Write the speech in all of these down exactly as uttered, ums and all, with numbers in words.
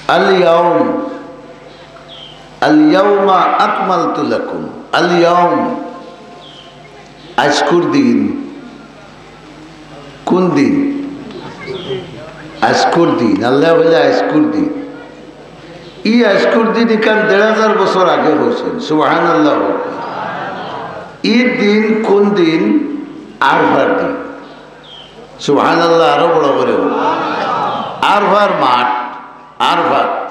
আল ইয়াউম, আল ইয়াউমা আকমালতু লাকুম। আল ইয়াউম, আইজকুর দিন। কুন দিন? আইজকুর দিন। আল্লায় কইলা আইজকুর দিন। ই আইজকুর দিন ইখান দেড় হাজার বছর আগে কইছইন। সুবহানাল্লাহ। ই দিন কুন দিন? আরফার দিন। সুবহানাল্লাহ, আরো বড় করি কও। আরফার মাঠ, আরফাত।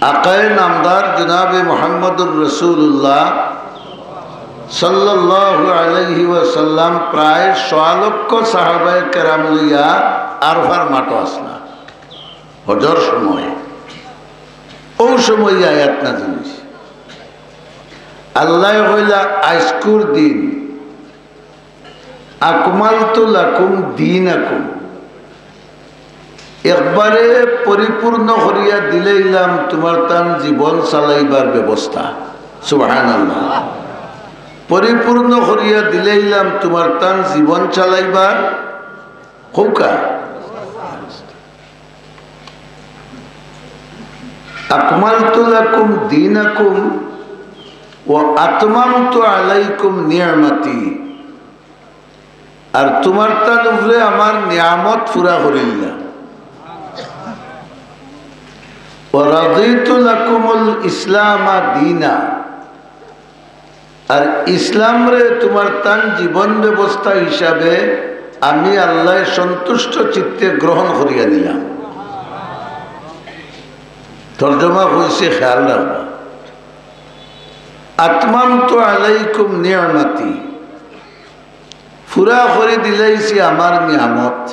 আকায়ে নামদার জনাবে মুহাম্মদুর রাসূলুল্লাহ সাল্লাল্লাহু আলাইহি ওয়াসাল্লাম প্রায় সোয়া লক্ষ সাহাবায়ে কেরাম লইয়া আরফার মাঠো আছলা। হজর সময়, অউ সময় আয়াত নাজিল অইছে। আল্লায় কইলা, আইজকুর দিন, আকমালতু লাকুম দীনাকুম, একবারে পরিপূর্ণ করিয়া দিলাইলাম তুমার তান জীবন চালাইবার ব্যবস্থা। সুবহানাল্লাহ। পরিপূর্ণ করিয়া দিলাইলাম তুমার তান জীবন চালাইবার। কউক্কা। আকমালতু লাকুম দীনাকুম ওয়া আতমামতু আলাইকুম নি'মাতি। আর তুমার তান উপরে আমার নিয়ামত পুরা করিলাম। ওয়া রাদিতু লাকুমুল ইসলামা দীনা। আর ইসলামরে তুমার তান জীবন ব্যবস্থা হিসাবে আমি আল্লায় সন্তুষ্ট চিত্তে গ্রহণ করিয়া নিলাম। তর্জমা কইছি, খেয়াল রাখবা। আতমামতু আলাইকুম নি'মাতি, পুরা করি দিলাইছি আমার নিয়ামত।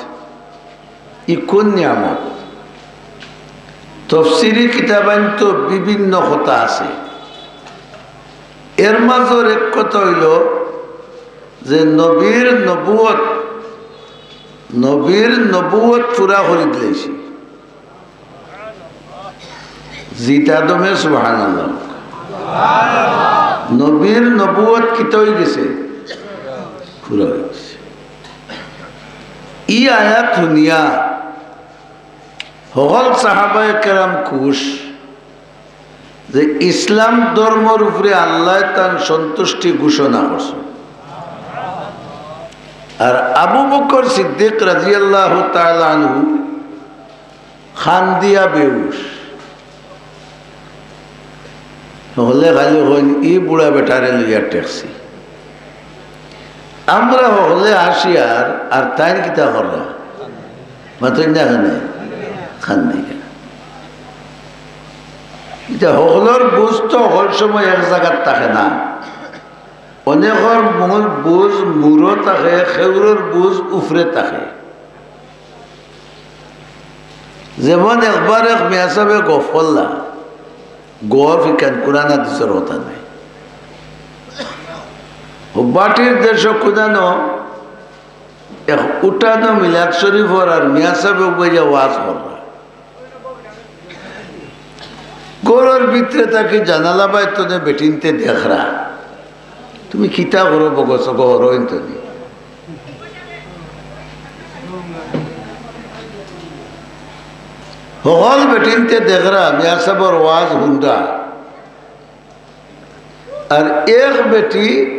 ই কুন নিয়ামত? তফসিরি কিতাবাইন্তো বিভিন্ন কথা আছে। এর মাজর এক কথা অইলো যে নবীর নবুয়ত, নবীর নবুয়ত পুরা করি দিলাইছি। জিত আদমে সুবহানাল্লাহ। নবীর নবুয়ত কিতা অইগেছে? পুরা অইগেছে। ই আয়াত হুনিয়া হকল সাহাবায়ে কেরাম খুশ যে ইসলাম ধর্মর উপরে আল্লায় তান সন্তুষ্টি ঘোষণা করছইন। আর আবু বকর সিদ্দিক রাদিয়াল্লাহু তাআলা আনহু কান্দিয়া বেহুশ। হকলে খালি কইন, "ই বুড়া বেটারে লইয়া ঠেকছি।" আমরা হকলে হাসিয়ার, আর তাইন কিতা কররা? মাতইন না কেনে? কান্দিয়া। ইতা হকলর বুঝ তো হকল সময় এক জাগাত থাকে না। অনেকর মূল বুঝ মুরো থাকে, কেউরর বুঝ উপরে থাকে। যেমন একবার এক মিয়া সাবে গফ করলা, গফ ইখান কুরআন হাদিসর কথা নায়। ও বাটির দেশো কুদানো এক উঠানো মিলাদ শরীফর আর মিয়া সাবে বইয়া ওয়াজ কররা। ঘরর ভিতরে থাকি জানালা বায় তনে বেটিন্তে দেখরা, "তুমি কিতা করো বগস গো, হরইন তো নি?" হকল বেটিন্তে দেখরা, মিয়া সাবর ওয়াজ হুনরা। আর এক বেটি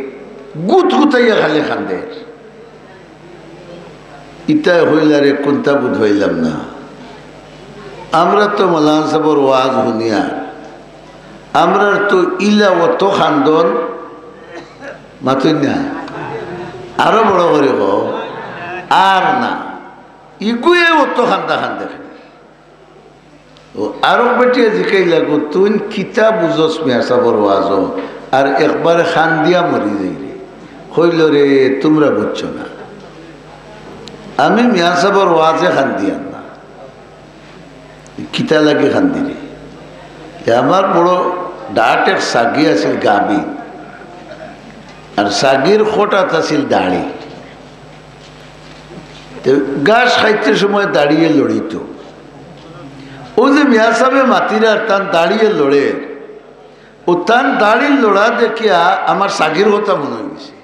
গুতগুতাইয়া খালি কান্দের। ইতায় কইলা, "রে, কুনতা বুঝ পাইলাম না। আমরা তো মৌলানা সাবর ওয়াজ হুনিয়ার, আমরার তো ইলা অত কান্দন।" মাতইন না, আরো বড় করি কও, "আর না, ইগুয়ে অত কান্দা কান্দে।" ও আরক বেটিয়ে জিকাইলা, "গো, তুইন কিতা বুঝস মিয়া সাবর ওয়াজো?" আর একবারে কান্দিয়া মরি যাইরে। কইলো, "রে, তুমরা বুঝছো না, আমি মিয়া সাবর ওয়াজে কান্দিয়ার না।" "কিতা লাগি কান্দিরে?" "এ আমার বড় ডাট এক ছাগি আছিল গাভী, আর ছাগির কটাত আছিল দাড়ি।" তে ঘাস খাইতে সময় দাড়িয়ে লড়িত। ও যে মিয়া সাবে মাতিরা আর তান দাড়িয়ে লড়ে, ও তান দাড়ির লড়া দেখিয়া আমার ছাগির কথা মনো অইগেছে।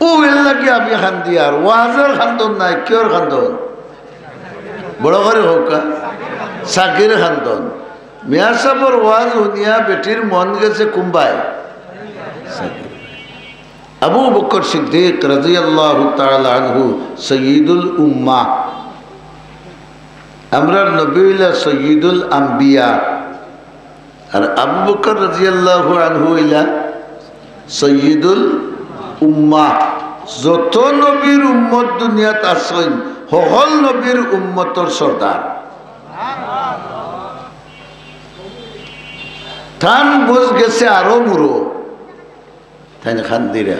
ও এর লাগি আমি কান্দিয়ার, ওয়াজর কান্দন নায়, কিওর কান্দন? বড় করি কউক্কা, সাকির খান্দন। মিয়া সাবর ওয়াজ হুনিয়া বেটির মন গেছে কুনবায়? সাকির। আবু বকর সিদ্দিক রাদিয়াল্লাহু তাআলা আনহু সৈয়দুল উম্মাহ, আমরার নবী অইলা সৈয়দুল আম্বিয়া, আর আবু বকর রাদিয়াল্লাহু আনহু অইলা সৈয়দুল উম্মাহ। যত নবীর উম্মত দুনিয়াত আছইন, হকল নবীর উম্মতর সর্দার। তান বুঝ গেছে আরো মুরো। তাইন খান্দিরা।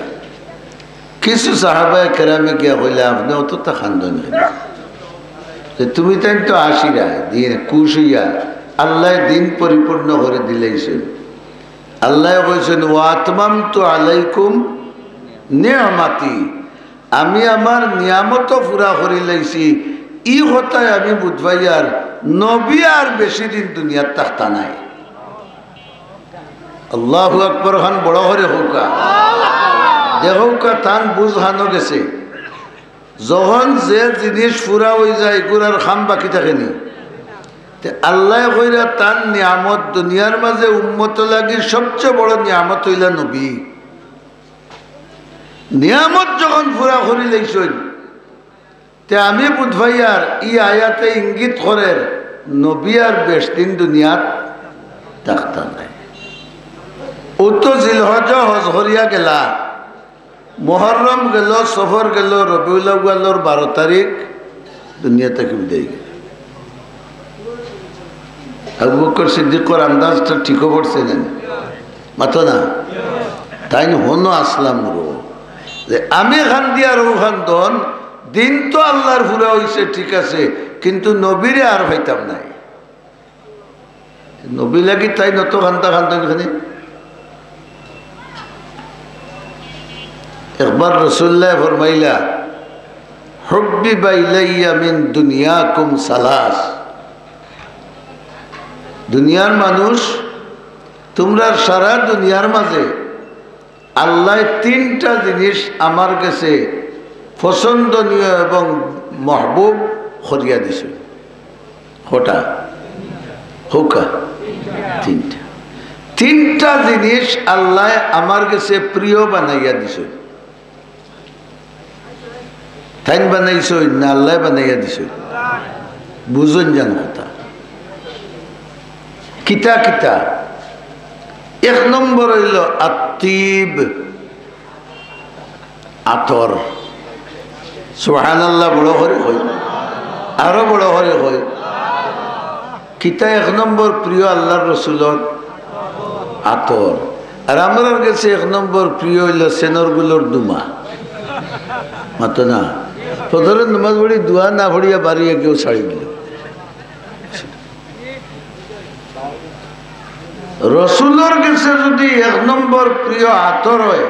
কিছু সাহাবায়ে কেরামে গিয়া কইলা, "আপনে অততা খান্দন কেনে? যে তুমি তাইন তো আশিরা, দিন খুশ অইয়া, আল্লায় দিন পরিপূর্ণ করি দিলাইছইন। আল্লায় কইছইন, 'ওয়া আতমামতু আলাইকুম নি'মাতি।' আমি আমার নিয়ামতও পুরা করিলাইছি।" ই কথায় আমি বুঝ পাইয়ার নবী আর বেশি দিন দুনিয়াত থাকতা নায়। আল্লাহু আকবার খান বড় করি কউক্কা। দেখউক্কা তান বুঝ খানো গেছে। যখন যে জিনিস পুরা অইযায়, ইগুর আর কাম বাকি থাকে নি। তে আল্লায় কইরা তান নিয়ামত দুনিয়ার মাঝে উম্মত লাগি সবচেয়ে বড় নিয়ামত অইলা নবী। নিয়ামত যখন পুরা করিলাইছইন, তে আমি বুঝ পাইয়ার ই আয়াতে ইঙ্গিত করের নবী আর বেশ দিন দুনিয়াত থাকতা নায়। অউ তো জিলহজ হজ করিয়া গেলা, মুহররম গেল, সফর গেল, রবিউল আউয়ালর বারো তারিখ দুনিয়া থাকি বিদায় গেলা। আবু বকর সিদ্দিকর আন্দাজটা ঠিকও পড়ছে না? মাতো না? তাইন হনো আছলা মুরো। যে আমি খান্দিয়ার অউ খান্দন, দিন তো আল্লার পুরা অইছে, ঠিক আছে, কিন্তু নবীরে আর পাইতাম নায়। নবী লাগি তাইন অত খান্দা খান্দন কেনে? একবার রাসুলুল্লায় ফরমাইলা, "হুব্বিবা ইলাইয়া মিন দুনিয়াকুম সালাস।" দুনিয়ার মানুষ, তুমরার সারা দুনিয়ার মাঝে আল্লায় তিনটা জিনিস আমার গেছে পছন্দনীয় এবং মাহবুব করিয়া দিছইন। কয়টা? কউক্কা। তিনটা। তিনটা জিনিস আল্লায় আমার গেছে প্রিয় বানাইয়া দিছইন। তাইন বানাইছইন না আল্লায় বানাইয়া দিছইন? বুঝইন যান কথা। কিতা কিতা? এক নম্বর অইলো আত্তিব, আতর। সুবহানাল্লাহ বড় করি কই, আরো বড় করি কই। কিতা এক নম্বর প্রিয় আল্লার রসুলর? আতর। আর আমরার গেছে এক নম্বর প্রিয় অইলো সেনর গুলোর দুমা। মাতো না? ফজরর নামাজ পড়ি দোয়া না পড়িয়া বাড়িয়া কেউ ছাড়ি দিল। রসুলর গেছে যদি এক নম্বর প্রিয় আতর অয়,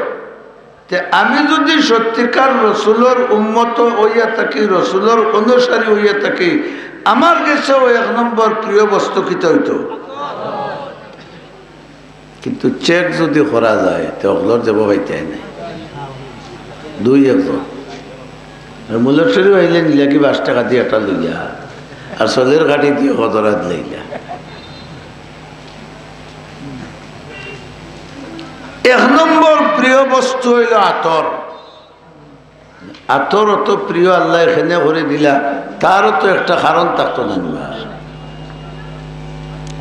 তে আমি যদি সত্যিকার রসুলর উম্মত অইয়া থাকি, রসুলর অনুসারী অইয়া থাকি, আমার গেছেও এক নম্বর প্রিয় বস্তু কিতা অইতো? কিন্তু চেক যদি করা যায়, তে অকলর জবাব পাইতায় নায়। দুই একজন। আর মুল্লার শরীফ আইলে নিলা কি পাঁচ টাকা দিয়া একটা লইয়া, আর সলের কাঠি দিয়া কতরা দিলাইলা। এক নম্বর প্রিয় বস্তু অইলো আতর। আতর অত প্রিয় আল্লায় কেনে করি দিলা, তারও তো একটা কারণ থাকতো না নিবা।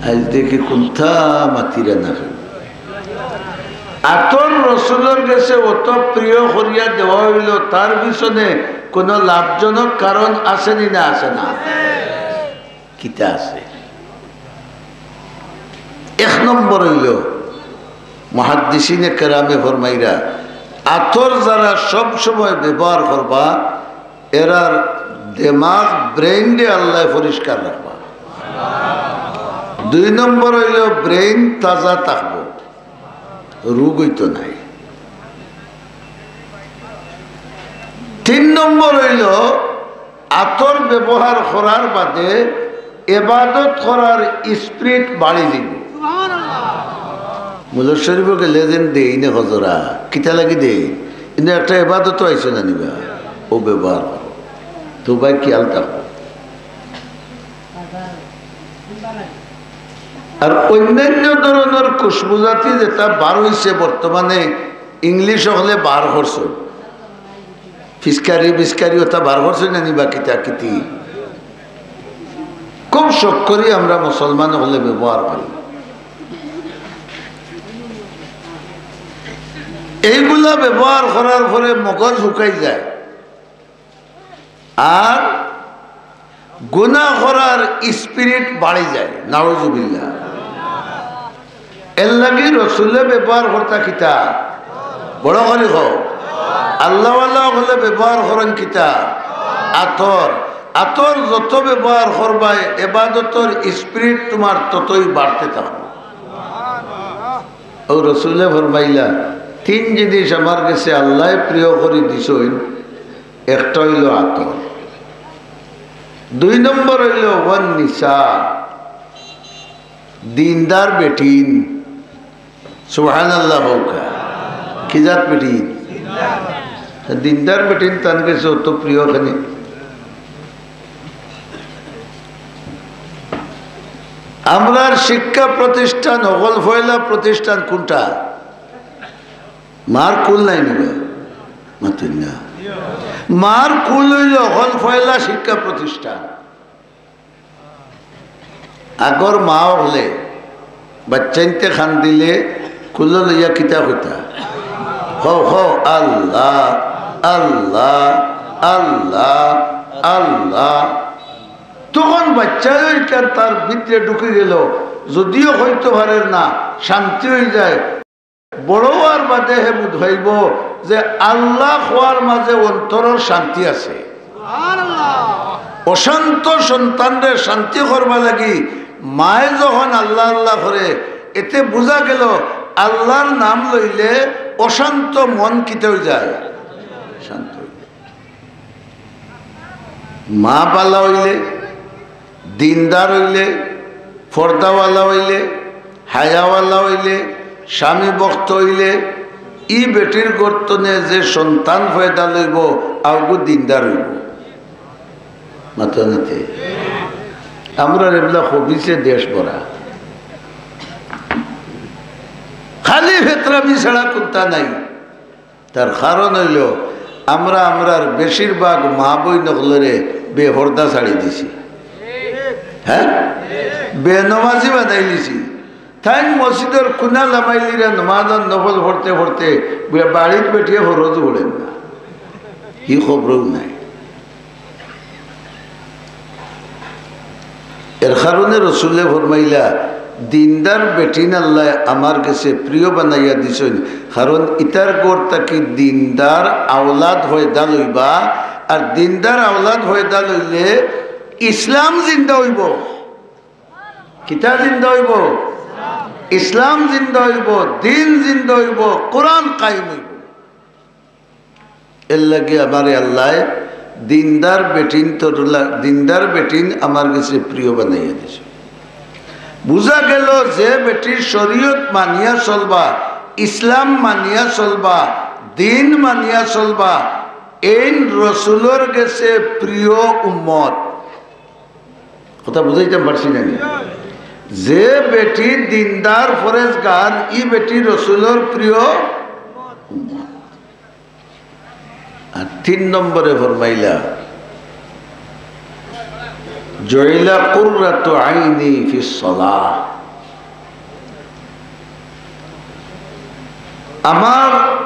আইজ দেখি কুন্তা মাতিরা না কেনে। আতর রসুলর গেছে অত প্রিয় করিয়া দেওয়া অইলো, তার পিছনে কোনো লাভজনক কারণ আছে নি না আছে না? কিতা আছে? এক নম্বর অইলো, মুহাদ্দিসিনে কেরামে ফরমাইরা, আতর যারা সব সময় ব্যবহার করবা, এরার দেমাগ, ব্রেইনরে আল্লায় পরিষ্কার রাখবা। দুই নম্বর অইলো, ব্রেইন তাজা থাকবো, রোগ অইতো নায়। তিন নম্বর অইলো, আতর ব্যবহার করার বাদে এবাদত করার স্পিরিট বাড়ি যাইবো। মুল্লার শরীফো গেলে যেন দেইন নে হজরা, কিতা লাগি দেইন? ইনো একটা এবাদত আইছে না নিবা, অউ ব্যবহার করো। তো ভাই খেয়াল থাকো। আর অন্যান্য ধরনর খুশবু জাতি যেটা বার অইছে বর্তমানে, ইংলিশ অকলে বার করছে, ফিসকারি বিসকারি ওটা বার করছে না নি বা কিতা কিতি, খুব শখ করি আমরা মুসলমান অকলে ব্যবহার করি। এইগুলা ব্যবহার করার পরে মগজ হুকাই যায়, আর গুনা করার স্পিরিট বাড়ি যায়। নাউজুবিল্লাহ। এর লাগি রসুলে ব্যবহার করতা কিতা? বড় করি কও। আল্লাহওয়ালা অকলে ব্যবহার করইন কিতা? আতর। আতর যত ব্যবহার করবায়, এবাদতর স্পিরিট তুমার ততই বাড়তে থাকবো। অউ রসুলে ফরমাইলা, তিন জিনিস আমার গেছে আল্লায় প্রিয় করি দিছইন, একটা অইলো আতর, দুই নম্বর অইলো ওয়ান নিসা, দিনদার বেটিন। সুবহানাল্লাহ কউক্কা। কি জাত বেটিন? দিনদার বেটিন তান গেছে অত প্রিয় কেনে। আমরার শিক্ষা প্রতিষ্ঠান, হকল পয়লা প্রতিষ্ঠান কুনটা? মার কুল নায় নি বা? মাতইন না। মার কুল অইলো হকল পয়লা শিক্ষা প্রতিষ্ঠান। আগর মা অকলে বাচ্চাইন্তে কান্দিলে কুলো লইয়া কিতা কইতা? হো, হো, আল্লাহ, আল্লাহ, আল্লাহ, আল্লাহ। তখন বাচ্চায় ইখান তার ভিতরে ঢুকি গেল, যদিও কইতো পারের না, শান্তি অইযায়। বড় অওয়ার বাদে হে বুঝ পাইবো যে আল্লাহ কওয়ার মাঝে অন্তরর শান্তি আছে। অশান্ত সন্তানরে শান্তি করবার লাগি মায়ে যখন আল্লাহ আল্লাহ করে, এতে বুঝা গেল আল্লাহর নাম লইলে অশান্ত মন কিতা অইযায়? শান্ত অইযায়। মা বালা অইলে, দিনদার অইলে, পর্দাওয়ালা অইলে, হায়াওয়ালা অইলে, স্বামী ভক্ত অইলে, ই বেটির গর্ত থনে যে সন্তান পয়দা লইবো, আউগু দিনদার অইবো। মাতইন না তে। আমরার এবলা খবিছে দেশ ভরা, খালি ফেতরামি ছাড়া কুন্তা নাই। তার কারণ অইলো, আমরা আমরার বেশিরভাগ মা বইন অকলরে বেপর্দা ছাড়ি দিছি, হ্যাঁ, বেনমাজি বানাইলিছি। তাইন মসজিদর কুনা লামাইলিরা নমাজর নফল পড়তে পড়তে বুলে বাড়িত বেটিয়ে ফরজ পড়ের না, ই খবরও নাই। এর কারণে রসুলে ফরমাইলা, দিনদার বেটিন আল্লায় আমার গেছে প্রিয় বানাইয়া দিছইন, কারণ ইতার ঘর থাকি দিনদার আওলাদ পয়দা লইবা, আর দিনদার আওলাদ পয়দা লইলে ইসলাম জিন্দা অইবো। কিতা জিন্দা অইবো? ইসলাম জিন্দা অইবো, দিন জিন্দা অইবো, কোরআন কায়েম অইবো। এর লাগি আমারে আল্লায় দিনদার বেটিন তরলা-, দিনদার বেটিন আমার গেছে প্রিয় বানাইয়া দিছে। বুঝা গেল যে বেটির শরীয়ত মানিয়া চলবা, ইসলাম মানিয়া চলবা, দিন মানিয়া চলবা, এইন রসুলর গেছে প্রিয় উম্মত। কথা বুঝাইতাম পারছি না নি? যে বেটি দিনদার পরেজগার, ই বেটি রসুলর প্রিয় উম্মত। আর তিন নম্বরে ফরমাইলা, "জুইলা কুররাতু আইনি ফিস সালাহ।" আমার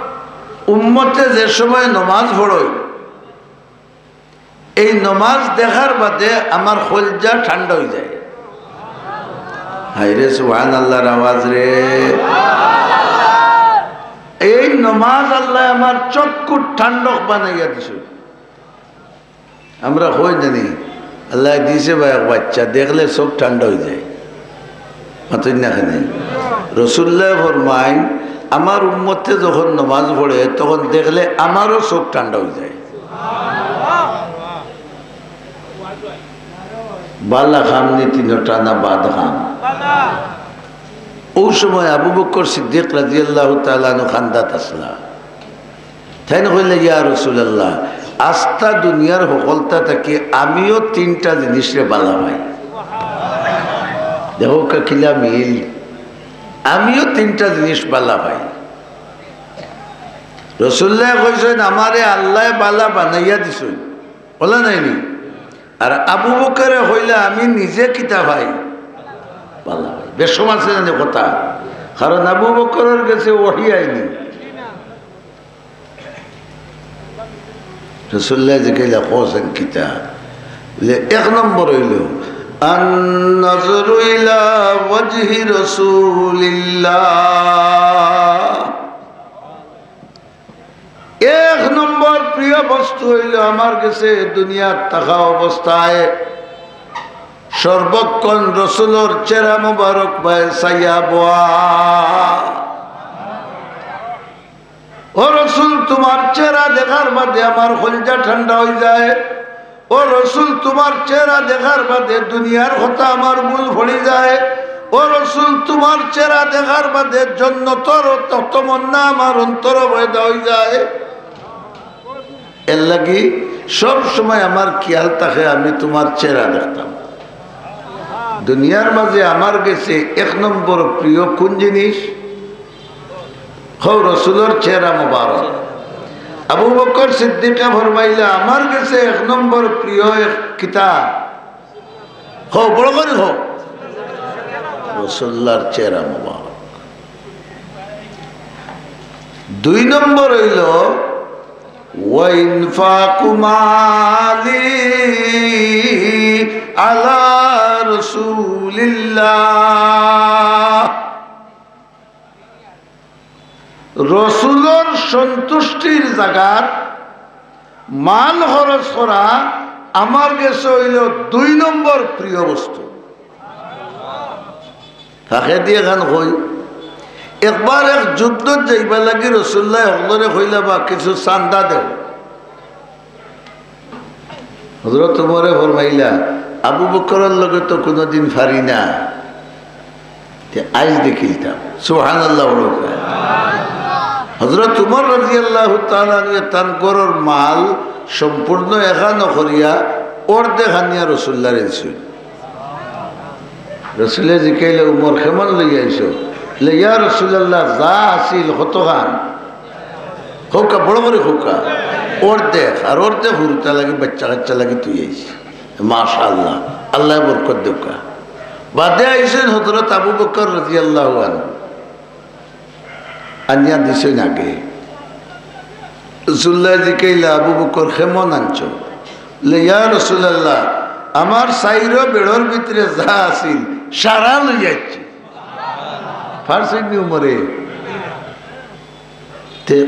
উম্মতে যে সময় নমাজ পড়ে, এই নমাজ দেখার বাদে আমার কলজা ঠান্ডা অইযায়। হায়রে, সুবহানাল্লাহর আওয়াজ রে। এই নমাজ আল্লায় আমার চক্ষু ঠান্ডা বানাইয়া দিছে। আমরা কই জানি, আল্লায় দিছে বা এক বাচ্চা, দেখলে চোখ ঠান্ডা অইযায়। মাতইন না কেনে? রসুল্লায় ফরমাইন, আমার উম্মতে যখন নমাজ পড়ে, তখন দেখলে আমারও চোখ ঠান্ডা অইযায়। বালা কাম নি তিনটা না বাদ কাম? অউ সময় আবু বকর সিদ্দিক রাদিয়াল্লাহু তাআলা আনহু কান্দাত আছলা। তাইন কইলা, "ইয়া রাসূলুল্লাহ, আস্তা দুনিয়ার হকলতা থাকি আমিও তিনটা জিনিসরে বালা পাই।" দেখো কা কিলা মিল। আমিও তিনটা জিনিস বালা পাই। রসুল্লায় কইছইন, "আমারে আল্লায় বালা বানাইয়া দিছইন।" বলা নাইনি? আর আবু বকরে কইলা, "আমি নিজে কিতা পাই? বালা পাই।" বেশকম আছে না কথা? কারণ আবু বকরর গেছে ওহী আইনি। রসুল্লায় জিকাইলা, "কওছইন কিতা?" বলে, এক নম্বর অইলো, "আন-নাজরু ইলা ওয়াজহি রাসূলিল্লাহ।" এক নম্বর প্রিয় বস্তু অইলো আমার গেছে দুনিয়াত থাকা অবস্থায় সর্বক্ষণ রসুলর চেহারা মোবারক বায় চাইয়া বওয়া। ও রসুল, তুমার চেহারা দেখার বাদে আমার কলিজা ঠান্ডা অইযায়। ও রসুল, তুমার চেহারা দেখার বাদে দুনিয়ার কথা আমার মনো পড়িযায়। ও রসুল, তুমার চেহারা দেখার বাদে জন্নতর ত-, তমন্না আমার অন্তরো পয়দা অইযায়। এরলাগি সব সময় আমার খিয়াল থাকে আমি তুমার চেহারা দেখতাম। দুনিয়ার মাঝে আমার গেছে এক নম্বর প্রিয় কুন জিনিস? কও, রসুলর চেহারা মোবারক। আবু বকর সিদ্দিকে ফরমাইলা, "আমার গেছে এক নম্বর প্রিয় এক কিতা?" কও, বড় করি কও। রসুল্লার চেহারা মোবারক। দুই নম্বর অইলো, "ওয়া ইনফাকু মালি আলা রাসূলিল্লাহ।" রসুলর সন্তুষ্টির জাগাত মাল খরচ করা আমার গেছে অইলো দুই নম্বর প্রিয় বস্তু। তাকে দিয়া খান কই, একবার এক যুদ্ধত যাইবার লাগি রসুল্লায় হকলরে কইলা, "বা কিছু চান্দা দেও।" হযরত উমরে ফরমাইলা, "আবু বকরর লগে তো কুনুদিন পারি না, তে আইজ দেখিলতাম।" সুবহানাল্লাহ বলো। হযরত উমর রাদিয়াল্লাহু তাআলা আনহু তান ঘরর মাল সম্পূর্ণ একা নকরিয়া অর্ধেক আনিয়া রসুল্লারে দিছইন। রসুলে জিকাইলা, "উমর, কেমন লইয়া আইছো?" বলে, "ইয়া রাসূলুল্লাহ, যা আছিল কতখান?" কউক্কা, বড় করি কউক্কা। অর্ধেক, আর অর্ধেক হুরুতা লাগি, বাইচ্চা কাইচ্চা লাগি থুই আইছি। মাশাআল্লাহ, আল্লায় বরকত দেউক্কা। বাদে আইছইন হযরত আবু বকর রাদিয়াল্লাহু আনহু। আনিয়া দিছইন আগে। রসুল্লায় জিকাইলা, "আবু বকর, কেমন আনছো?" বলে, "ইয়া রাসূলুল্লাহ, আমার চাইরো বেড়র ভিতরে যা আছিল, সারা লইয়া আইছি।" পারছইন নি উমরে? তে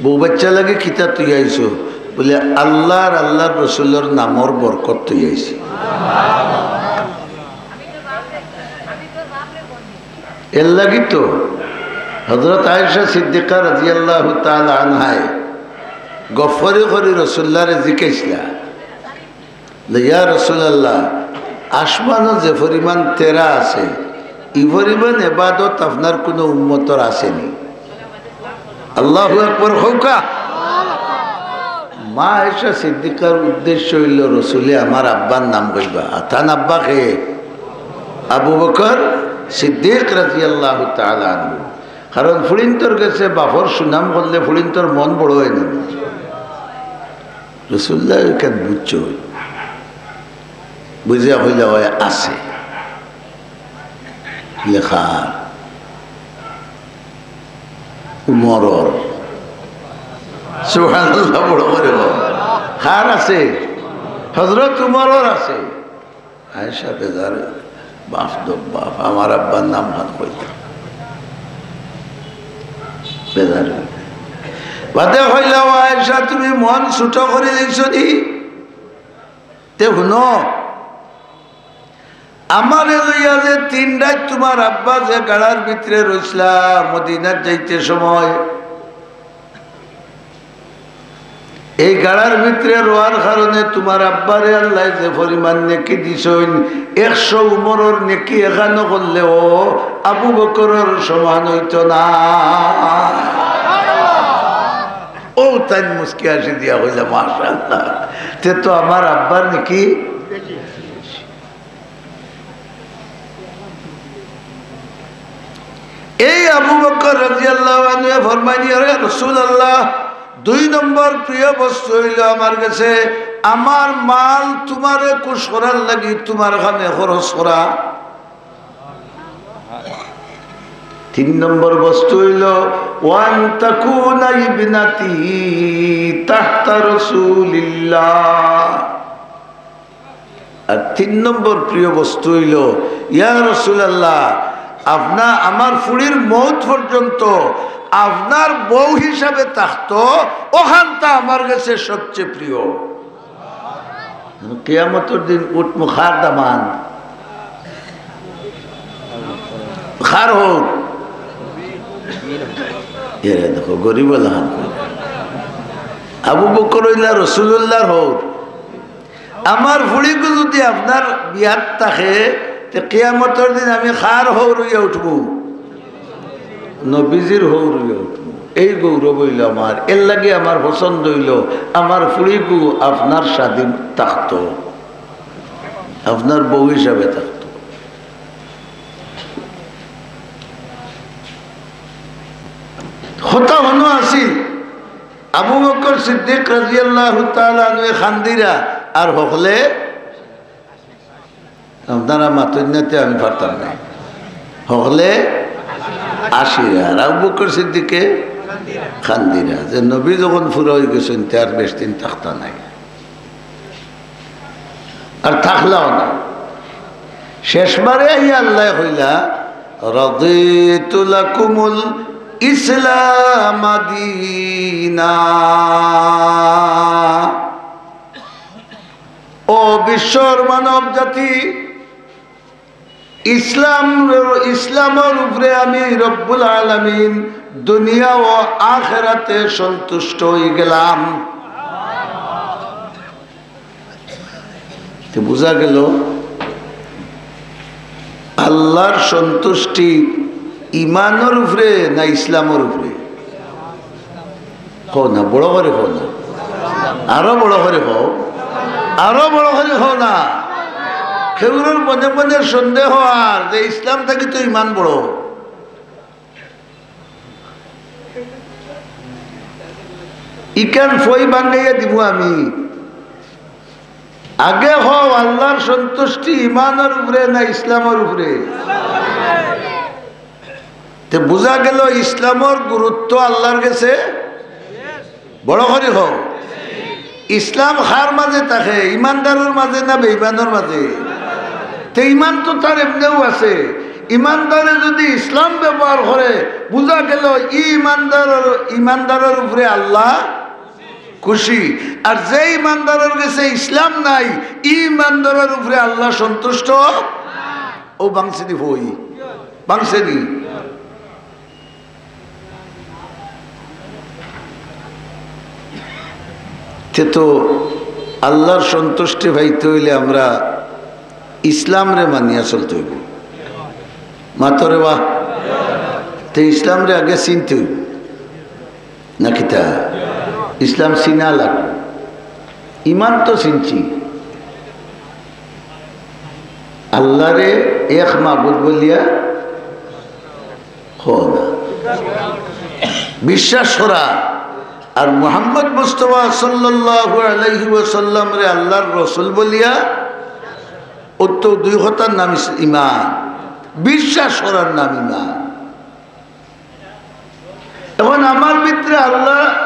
বউ বাইচ্চা লাগি কিতা থুই আইছো? বলে, "আল্লাহ আর আল্লাহর রসুলর নামর বরকত থুই আইছি।" এরলাগি তো হযরত আয়েশা সিদ্দিকা রাদিয়াল্লাহু তাআলা আনহায় গফ করি করি রসুল্লারে জিকাইছলা, "ইয়া রাসূলুল্লাহ, আসমানো যে পরিমাণ তেরা আছে, ই পরিমাণ ইবাদত আপনার কুনু উম্মতর আছে নি?" আল্লাহু আকবার কউক্কা। মা আয়েশা সিদ্দিকার উদ্দেশ্য অইলো, "রসুলে আমার আব্বার নাম কইবা।" আর তান আব্বা কে? আবু বকর সিদ্দিক রাদিয়াল্লাহু তাআলা আনহু। কারণ ফুড়িন্তর গেছে বাপর সুনাম করলে ফুড়িন্তর মন বড় অয় না। রসুল্লায় কেন বুঝছো? বুঝিয়া কইলা, "অয় আছে।" লেখা উমরর। সুবহানাল্লাহ, বড় করি বল। কার আছে? হযরত উমরর আছে। আয়েশা বেজার অইলা, "বাপ দো বাপ, আমার আব্বার নাম হাত কইতা।" বেজার অইলা। বাদে কইলা, "ও আয়েশা, তুমি মন ছোট করি দিছো নি?" তে হুনো, আমারে লইয়া যে তিন রাইত তুমার আব্বা যে গাড়ার ভিতরে রইছলা মদিনাত যাইতে সময়, এই গাড়ার ভিতরে রওয়ার কারণে তুমার আব্বারে আল্লায় যে পরিমাণ নেকি দিছইন, একশো উমরর নেকি এখানো করলেও আবু বকরর সমান অইতো না। ও তাইন মুস্কি হাসি দিয়া কইলা, "মাশাআল্লাহ, তে তো আমার আব্বার নেকি।" রাদিয়াল্লাহু আনহু ফরমাইন, "ইয়া রাসূলুল্লাহ, দুই নম্বর প্রিয় বস্তু অইলো আমার গেছে আমার মাল তুমারে খুশ করার লাগি তুমার কামে খরচ করা।" তিন নম্বর বস্তু অইলো, "ওয়ান তাকুনা ইবনাতি তাহতা রাসূলিল্লাহ।" আর তিন নম্বর প্রিয় বস্তু অইলো, ইয়া রাসূলুল্লাহ, আপনা-, আমার ফুড়ির মউত পর্যন্ত আপনার বউ হিসাবে থাকতো, অখানতা আমার গেছে সবচেয়ে প্রিয়। কিয়ামতর দিন উঠমু খার দামান। খার হউর। এরে দেখো, গরিব অলাখান। আবু বকর অইলা রাসূলুল্লাহর হউর। আমার ফুড়িগু যুদি আপনার বিয়াত থাকে, তে কিয়ামতর দিন আমি খার হউর অইয়া উঠমু? নবীজির হউর অইয়া উঠমু। এই গৌরব অইলো আমার। এরলাগি আমার পছন্দ অইলো আমার ফুড়িগু আপনার স্বাধীন থাকতো, আপনার বউ হিসাবে থাকতো। কথা হনো আছিল, আবু বকর সিদ্দিক রাদিয়াল্লাহু তাআলা আনহু খান্দিরা আর হকলে, আপনারা মাতইন না তে আমি পারতাম না। হকলে আসিরা, আর আবু বকর সিদ্দিকে খান্দিরা, যে নবী যখন ফুরা অইগেছইন, তে আর বেশ দিন থাকতা নায়, আর থাকলাও না। শেষবারে আইয়া আল্লায় কইলা, "রাদিতু লাকুমুল ইসলামা দীনা।" ও বিশ্বর মানব জাতি, ইসলাম, ইসলামর উপরে আমি রব্বুল আলামিন দুনিয়া ও আখেরাতে সন্তুষ্ট অইগেলাম। তে বুঝা গেল, আল্লাহর সন্তুষ্টি ইমানর উপরে না ইসলামর উপরে? কও না, বড় করি কও না, আরো বড় করি কও, আরো বড় করি কও না। কেউরর মনে মনে সন্দেহ আর যে ইসলাম থাকি তো ইমান বড়। ইখান ফই ভাঙ্গাইয়া দিমু আমি। আগে কও, আল্লাহর সন্তুষ্টি ইমানর উপরে না ইসলামর উপরে? তে বুঝা গেল ইসলামর গুরুত্ব আল্লাহর গেছে বড় করি কও। ইসলাম কার মাঝে থাকে? ইমানদারর মাঝে না বেইমানর মাঝে? তে ইমান তো তার এমনেও আছে। ইমানদারে যুদি ইসলাম ব্যবহার করে, বুঝা গেল ই ইমানদারর, ইমানদারর উপরে আল্লাহ খুশি। আর যে ইমানদারর গেছে ইসলাম নাই, ই ইমানদারর উপরে আল্লাহ সন্তুষ্ট। ও ভাংছেনি ফই, ভাংছেনি। তে তো আল্লাহর সন্তুষ্টি পাইতে অইলে আমরা ইসলামরে মানিয়া চলতে অইবো। মাতরে বা, তে ইসলামরে আগে চিনতে অইবো। না কিতা? ইসলাম চিনা লাগবো। ইমান তো চিনছি, আল্লাহরে এক মাবুদ বলিয়া কও না, বিশ্বাস করা, আর মুহাম্মদ মুস্তফা সাল্লাল্লাহু আলাইহি ওয়াসাল্লামরে আল্লাহর রসুল বলিয়া, ও তো দুই কথার নাম ইস-, ইমান, বিশ্বাস করার নাম ইমান। এখন আমার ভিতরে আল্লাহ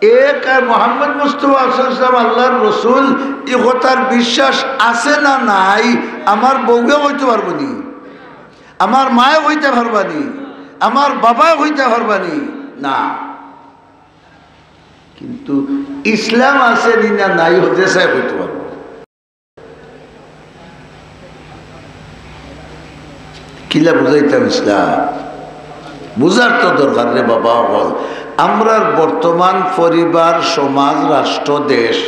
এক আর মোহাম্মদ মুস্তফা সাল্লাল্লাহু আলাইহি ওয়াসাল্লাম আল্লাহর রসুল, ই কথার বিশ্বাস আছে না নাই, আমার বউয়ে কইতে পারবো নি, আমার মায়ে কইতে পারবা নি, আমার বাবায় কইতে পারবা নি, না। কিন্তু ইসলাম আছে নি না নাই, হতে চাই কইতে পারবো। কিলা বুঝাইতাম ইসলাম? বুঝার তো দরকার রে বাবা অকল। আমরার বর্তমান পরিবার, সমাজ, রাষ্ট্র, দেশ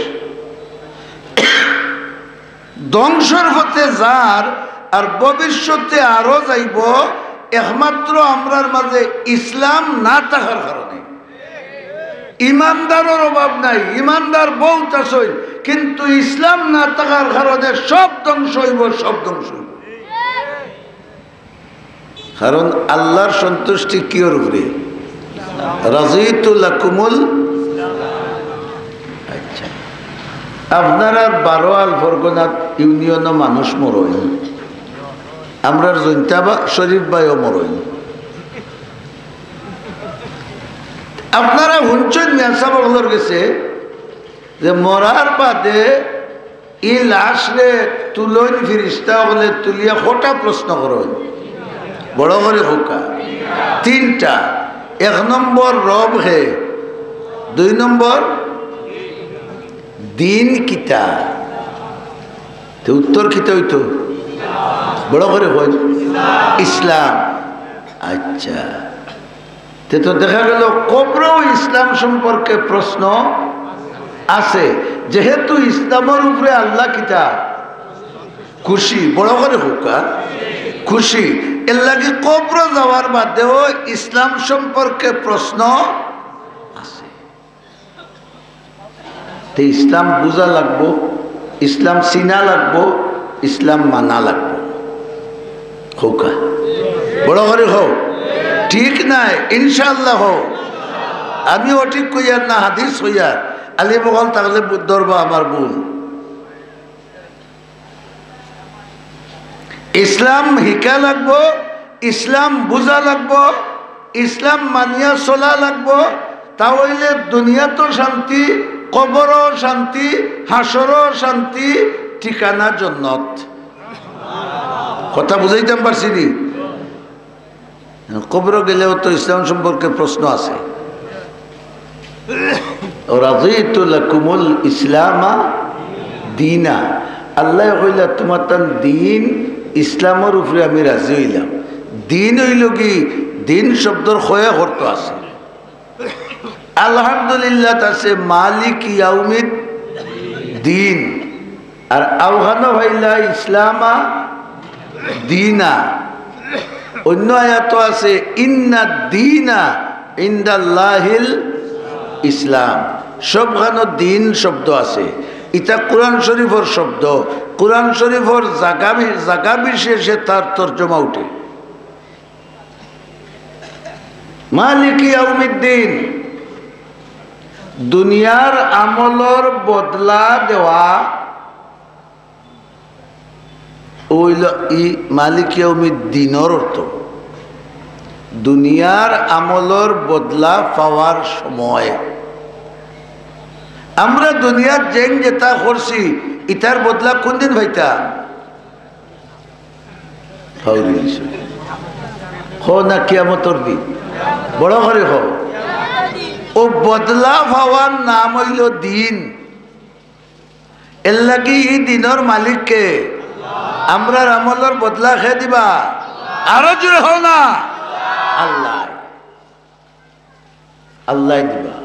ধ্বংসর পথে যার, আর ভবিষ্যতে আরো যাইবো, একমাত্র আমরার মাঝে ইসলাম না থাকার কারণে। ইমানদারর অভাব নাই, ইমানদার বউত আছইন, কিন্তু ইসলাম না থাকার কারণে সব ধ্বংস অইবো, সব ধ্বংস অইবো। কারণ আল্লাহর সন্তুষ্টি কিওর উপরে? রাদিতু লাকুমুল। আচ্ছা, আপনারার বারো আল ফরগনাত ইউনিয়নও মানুষ মরইন, আমরার জৈন্তা বা শরীফ ভাইও মরইন। আপনারা হুনছইন মেসাব অকলর গেছে যে মরার বাদে ই লাশরে তুলইন ফিরিস্তা অকলে, তুলিয়া কটা প্রশ্ন করইন? বড় করি কউক্কা। তিনটা। এক নম্বর, রব কে? দুই নম্বর, দিন কিতা? তে উত্তর কিতা অইতো? বড় করি কইন। ইসলাম। আচ্ছা, তে তো দেখা গেল কবরও ইসলাম সম্পর্কে প্রশ্ন আছে, যেহেতু ইসলামর উপরে আল্লাহ কিতা? খুশি। বড় করি কউক্কা, খুশি। এর লাগি কবর যাওয়ার বাদেও ইসলাম সম্পর্কে প্রশ্ন আছে। তে ইসলাম বুঝা লাগবো, ইসলাম চিনা লাগবো, ইসলাম মানা লাগবো। কউক্কা, বড় করি কও। ঠিক নায়, ইনশাআল্লাহ কও। আমি অঠিক কইয়ার না, হাদিস কইয়ার। আলিম অকল থাকলে বু-, ধরবা আমার ভুল। ইসলাম হিকা লাগবো, ইসলাম বুঝা লাগবো, ইসলাম মানিয়া চলা লাগবো। তা অইলে দুনিয়াতও শান্তি, কবরও শান্তি, হাশরও শান্তি, ঠিকানা জন্নত। কথা বুঝাইতাম পারছি নি? কবরো গেলেও তো ইসলাম সম্পর্কে প্রশ্ন আছে। রাদিতু লাকুমুল ইসলামা দিনা। আল্লায় কইলা, "তুমার তান দিন ইসলামর উপরে আমি রাজি অইলাম।" দিন অইলো কি? দিন শব্দর কয়েক অর্থ আছে। আলহামদুলিল্লাহ আছে মালিক ইয়াউমিদ দিন। আর আওখানো পাইলা ইসলামা দিনা। অন্য আয়াতো আছে, "ইন্না দিনা ইনদাল্লাহিল ইসলাম।" সবখানো দিন শব্দ আছে। ইতা কোরআন শরীফর শব্দ। কোরআন শরীফর জাগা বি-, জাগা বিশেষে তার তর্জমা উঠে। মালিক ইয়াউমিদ্দিন, দুনিয়ার আমলর বদলা দেওয়া অইলো ই মালিক ইয়াউমিদ্দিনর অর্থ। দুনিয়ার আমলর বদলা পাওয়ার সময়। আমরা দুনিয়াত যেইন যেতা করছি, ইতার বদলা কুনদিন পাইতাম? ফাউরি দিছে। কও না কিয়ামতর দিন? বড় করি কও। অউ বদলা পাওয়ার নাম অইলো দিন। এরলাগি ই দিনর মালিক কে? আমরার আমলর বদলা কে দিবা? আরো জোরে কও না। আল্লায়। আল্লায় দিবা।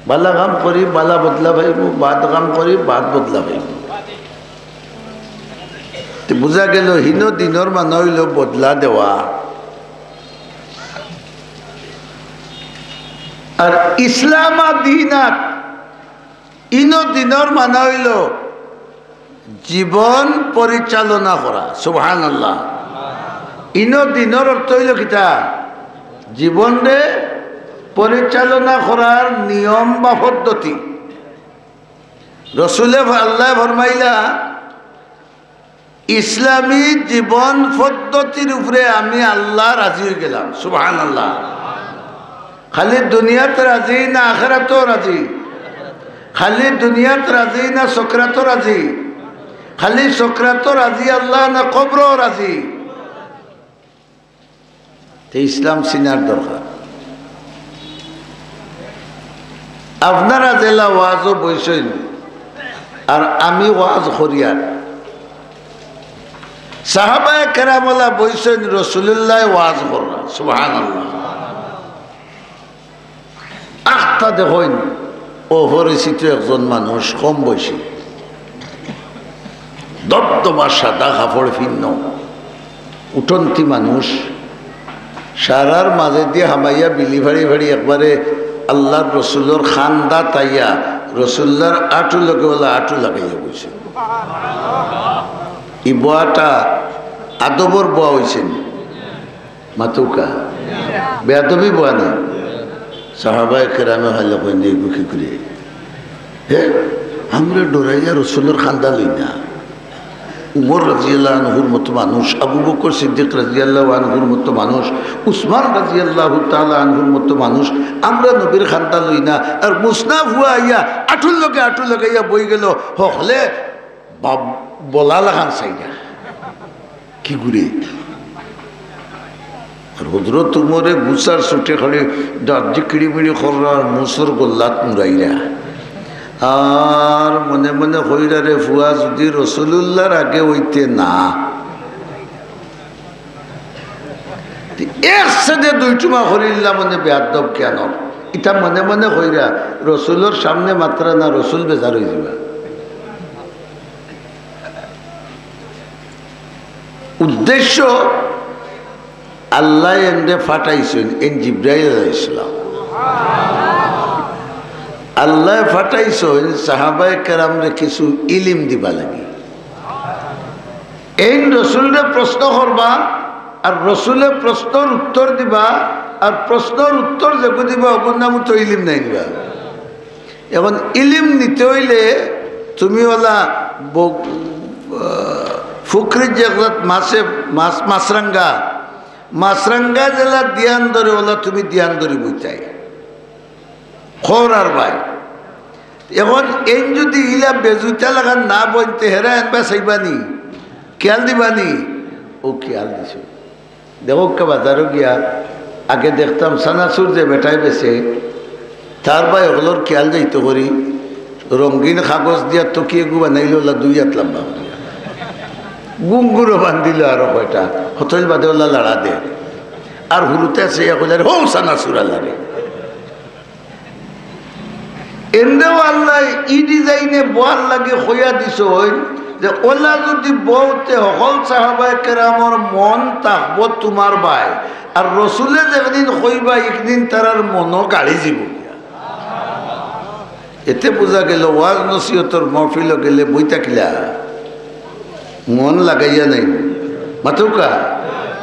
বালা কাম করি বালা বদলা পাইমু, বাদ কাম করি বাদ বদলা পাইমু। তে বুঝা গেল, হিনো দিনর মানে অইলো বদলা দেওয়া। আর ইসলামা দিনাত, ইনো দিনর মানে অইলো জীবন পরিচালনা করা। সুবহানাল্লাহ। ইনো দিনর অর্থ অইলো কিতা? জীবনরে পরিচালনা করার নিয়ম বা পদ্ধতি। রসুলে ফ-, আল্লায় ফরমাইলা, "ইসলামী জীবন পদ্ধতির উপরে আমি আল্লাহ রাজি অইগেলাম।" সুবহানাল্লাহ। খালি দুনিয়াত রাজি না আখেরাতও রাজি? খালি দুনিয়াত রাজি না সকরাতও রাজি? খালি সকরাতও রাজি আল্লাহ না কবরও রাজি? তে ইসলাম চিনার দরকার। আপনারা যেলা ওয়াজও বইছইন, আর আমি ওয়াজ করিয়ার, সাহাবায়ে কেরামলা বইছইন, রসুলুল্লায় ওয়াজ কররা। সুবহানাল্লাহ। আখতা দেখইন, অপরিচিত একজন মানুষ, কম বয়সী, দবদবা সাদা কাপড় ফিন্দ, উঠন্তি মানুষ, সারার মাঝেদি হামাইয়া বিলি ফাড়ি ফাড়ি একবারে আল্লার রসুলর খান্দাত আইয়া রসুলুল্লার আটু লগে অলা আটু লাগাইয়া বইছে। ই বওয়াটা আদবর বওয়া অইছে নি? মাতউক্কা। বেয়াদবি বওয়া না। সাহাবায়ে কেরামে হালে কইন যে, "এগু কি করে? হে, আমরা ডরাইয়া রসুলর কান্দা লই না।" উমর রাদিয়াল্লাহু আনহুর মতো মানুষ, আবু বকর সিদ্দিক রাদিয়াল্লাহু আনহুর মতো মানুষ, উসমান রাদিয়াল্লাহু তাআলা আনহুর মতো মানুষ, আমরা নবীর কান্দা লই না। আর মুসনা ফুয়া আইয়া আটুর লগে আটু লাগাইয়া বই গেল, হকলে বাপ বলা লাখান চাইয়া। কি ঘুরে? আর হজরত উমরে গুছার ছুটে খালি দাঁত দি কিড়িমিড়ি কররা আর মুসর গল্লাত মুড়াইরা। আর মনে মনে কইরা, "রে ফুয়া, যদি রসুলুল্লাহর আগে অইতে না।" এক সাথে দুই চুমা করিল্লা মনে বেয়াদব কেন? ইটা মনে মনে কইরা, রসুলর সামনে মাতরা না, রসুল বেজার অই যিবা। উদ্দেশ্য, আল্লায় এনরে ফাটাইছইন, এন জিব্রাইল আলাইহিস সালাম। আল্লায় ফাটাইছইন সাহাবায়ে কেরামরে কিছু ইলিম দিবা লাগি। এইন রসুলরে প্রশ্ন করবা, আর রসুলে প্রশ্নর উত্তর দিবা, আর প্রশ্নর উত্তর যেগু দিবা, অগুর নামউ তো ইলিম নায় নিবা। এখন ইলিম নিতে অইলে তুমি অলা ব-, আহ, ফুকরির যে এক জাত মাছে, মাছ, মাছরাঙ্গা, মাছরাঙ্গা যেলা ধিয়ান ধরে, অলা তুমি ধিয়ান ধরি বইতায়। খর আর ভাই। এখন এইন যদি ইলা বেজুইতা লাখান না বইন তে হেরা এনবা চাইবা নি? খিয়াল দিবা নি? অউ খিয়াল দিছে। দেখউক্কা বাজারো গিয়া, আগে দেখতাম চানাচুর যে বেটায় বেচে, তার ভাই অকলর খিয়াল যাইতো করি, রঙিন কাগজ দিয়া তকিয়া এগু বানাইল অলা দুই আত লাম্বা করিয়া। গুঙ্গুরও বান্ধিল আরো কয়টা, হতইল বাদে অলা লাড়া দে। আর হুরুতে আছে ইয়া কইলে, "আরে হউ চানাচুর আল্লারে।" এনরেও আল্লায় ই design-এ বওয়ার লাগি কইয়া দিছইন যে অলা যদি বও তে হকল সাহাবায়ে কেরামর মন থাকবো তুমার বায়, আর রসুলে যেদিন কইবা ইকদিন তারার মনও গাড়ি যিবো গিয়া। এতে বুঝা গেল ওয়াজ নসিহতর মহফিলো গেলে বইতা কিলা? মন লাগাইয়া নাই। মাতউক্কা,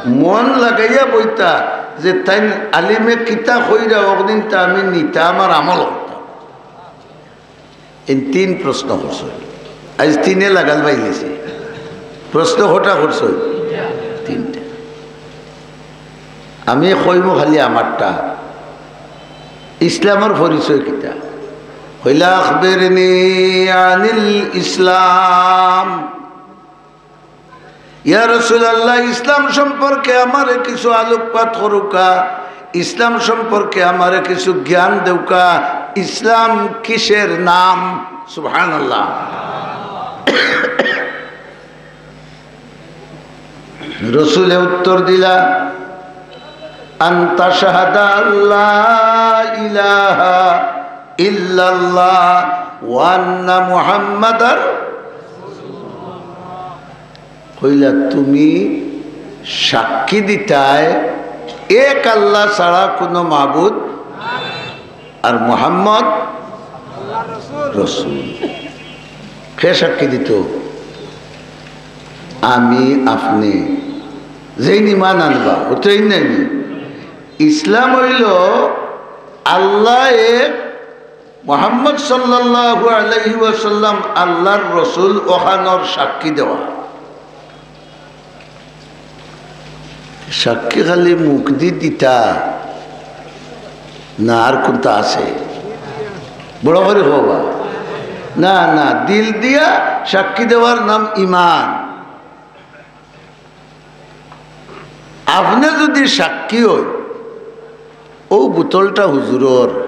মন লাগাইয়া বইতা যে তাইন আলিমে কিতা কইরা অকদিন তা আমি নিতাম আর আমল করতাম। এইন তিন প্রশ্ন করছইন। আইজ তিনে লাগাল বাইলিছে। প্রশ্ন কটা করছইন? তিনটা। আমি কইমু খালি আমারটা। ইসলামর পরিচয় কিতা? কইলা, "আখবিরনি আনিল ইসলাম।" ইয়া রাসূলুল্লাহ, ইসলাম সম্পর্কে আমারে কিছু আলোকপাত করুক্কা, ইসলাম সম্পর্কে আমারে কিছু জ্ঞান দেউক্কা, ইসলাম কিসের নাম? সুবহানাল্লাহ। রসুলে উত্তর দিলা, "আন তাশহাদা আল্লা ইলাহা ইল্লাল্লাহ ওয়া আন্না মুহাম্মাদার।" কইলা, "তুমি সাক্ষী দিতায় এক আল্লাহ ছাড়া কুনু মাবুদ আর মুহাম্মদ রসুল।" কে সাক্ষী দিতো? আমি, আপনে। যেইন ইমান আনবা, অতএইন নায়নি? ইসলাম অইলো আল্লাহ এক, মুহাম্মদ সাল্লাল্লাহু আলাইহি ওয়াসাল্লাম আল্লাহর রসুল, অখানর সাক্ষী দেওয়া। সাক্ষী খালি মুখদি দিতা না, আর কুনতা আছে? বড় করি কওবা। না, না, দিল দিয়া সাক্ষী দেওয়ার নাম ইমান। আপনে যুদি সাক্ষী অইন, অউ বুতলটা হুজুরর,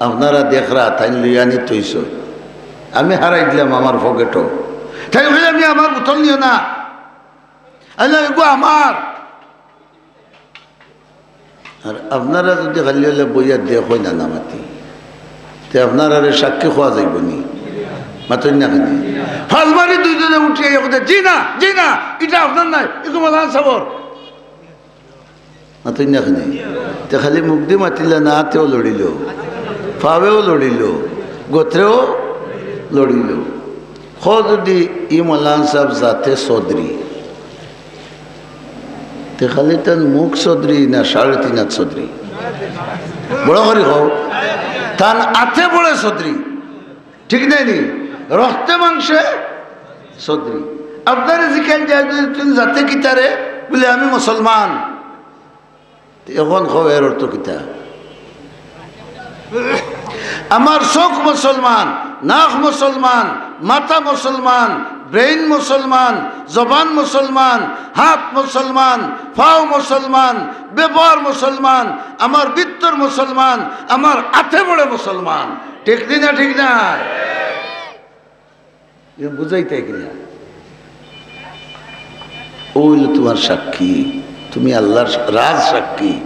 আপনারা দেখরা, তাইন লইয়া আনি থইছইন, আমি হারাই দিলাম আমার পকেটো, তাইন কইলা, "মি, আমার বুতল নিও না।" আল্লাহ, এগু আমার। আর আপনারা যুদি খালি অইলে বইয়া দেখইন না মাতি, তে আপনারারে সাক্ষী কওয়া যাইবো নি? মাতইন না কেনে? ফাল মারি দুইজনে উঠিয়া ইয়া কইতা, "জি না, জি না, ইটা আপনার নায়, ইগু মৌলানা সাবর।" মাতইন না কেনে? তে খালি মুখদি মাতিলা না, আতেও লড়িলো, পাওয়েও লড়িলো, গোত্রেও লড়িলো। কও যুদি ই মৌলানা সাব জাতে চৌধুরী, তে খালি তান মুখ চৌধুরী না সাড়ে তিন হাত চৌধুরী? বড় করি কও। তান আতে পড়ে চৌধুরী। ঠিক নাই নি? রক্তে মাংসে চৌধুরী। আপনারে জিকাইন যায় যদি, "তুমি জাতে কিতারে?" বলে, "আমি মুসলমান।" তে অখন কও, এর অর্থ কিতা? আমার চোখ মুসলমান, নাক মুসলমান, মাথা মুসলমান, ব্রেইন মুসলমান, জবান মুসলমান, হাত মুসলমান, পাও মুসলমান, ব্যবহার মুসলমান, আমার ভিতর মুসলমান, আমার আতে পড়ে মুসলমান। ঠিক নি না? ঠিক না? ইতা বুঝাইতায় কিনা? অউ অইলো তুমার সাক্ষী, তুমি আল্লার রাজ সাক্ষী।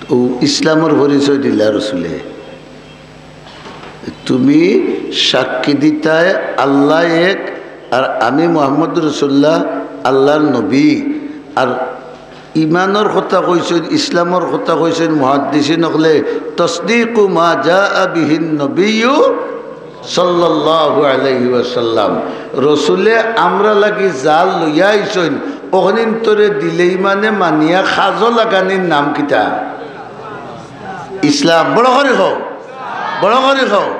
অউ ইসলামর পরিচয় দিলা রসুলে। তুমি সাক্ষী দিতায় আল্লা এক, আর আমি মুহাম্মদ রসুল্লাহ আল্লার নবী। আর ইমানর কথা কইছইন, ইসলামর কথা কইছইন মুহাদ্দিসিন অকলে, "তসদিকু মা জাআ বিহিন নবিয়্যু সাল্লাল্লাহু আলাইহি ওয়াসাল্লাম।" রসুলে আমরা লাগি যা লইয়া আইছইন, অখানিন্তরে দিলে ইমানে মানিয়া কাজো লাগানির নাম কিতা? ইসলাম। বড় করি কও, বড় করি কও।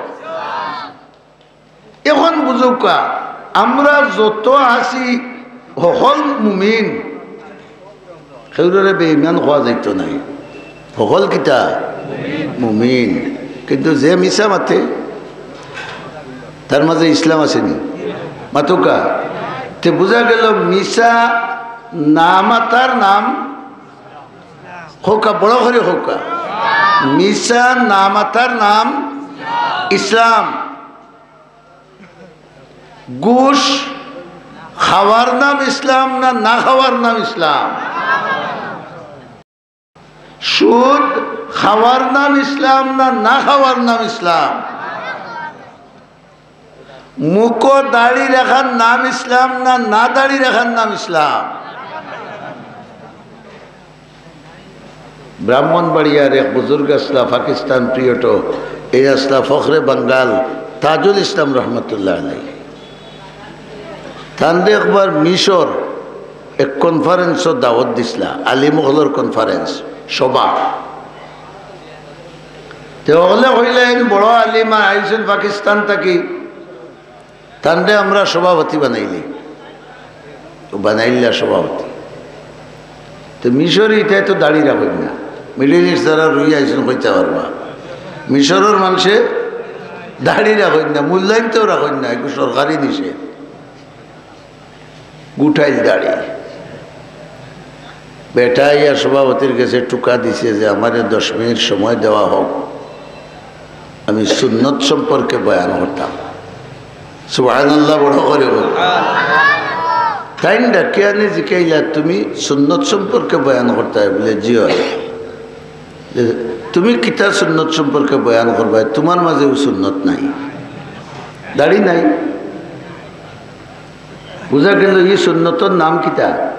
অখন বুঝউক্কা, আমরা যত আছি হকল মুমিন, কেউররে বেঈমান কওয়া যাইতো নায়। হকল কিতা? মুমিন। কিন্তু যে মিছা মাতে, তার মাঝে ইসলাম আছে নি? মাতউক্কা। তে বুঝা গেল মিছা না মাতার নাম, কউক্কা, বড় করি কউক্কা, মিছা না মাতার নাম ইসলাম। ঘুষ খাওয়ার নাম ইসলাম না না খাওয়ার নাম ইসলাম? সুদ খাওয়ার নাম ইসলাম না না খাওয়ার নাম ইসলাম? মুখো দাড়ি রাখার নাম ইসলাম না না দাড়ি রাখার নাম ইসলাম? ব্রাহ্মণবাড়িয়ার এক বুজুর্গ আছলা, পাকিস্তান পিরিয়ডো, এই আছলা ফখরে বাঙ্গাল তাজুল ইসলাম রহমতুল্লাহ আলাইহি। তানরে একবার মিশর এক কনফারেন্সো দাওয়াত দিছলা, আলিম অকলর কনফারেন্স, সভা। তে অকলে কইলা, "এইন বড় আলিম আর আইছইন পাকিস্তান থাকি, তানরে আমরা সভাপতি বানাইলি।" অউ বানাইলা সভাপতি। তে মিশরি ইতায় তো দাড়ি রাখইন না, মিডল ইস্ট যারা রইয়া আইছইন কইতা পারবা, মিশরর মানষে দাড়ি রাখইন না, মুল্লাইন্তেও রাখইন না, এগু সরকারি নিষেধ। গুটাইল দাড়ি। বেটা আইয়া সভাপতির গেছে টুকা দিছে যে, "আমারে দশ মিনিট সময় দেওয়া হোক, আমি সুন্নত সম্পর্কে বয়ান করতাম।" সুবহানাল্লাহ, বড় করি কও। তাইন ডাকিয়া আনি জিকাইলা, "তুমি সুন্নত সম্পর্কে বয়ান করতায়?" বলে, "জি অয়।" "তুমি কিতা সুন্নত সম্পর্কে বয়ান করবায়? তুমার মাঝেও সুন্নত নাই, দাড়ি নাই।" বুঝা গেল, ই সুন্নতর নাম কিতা?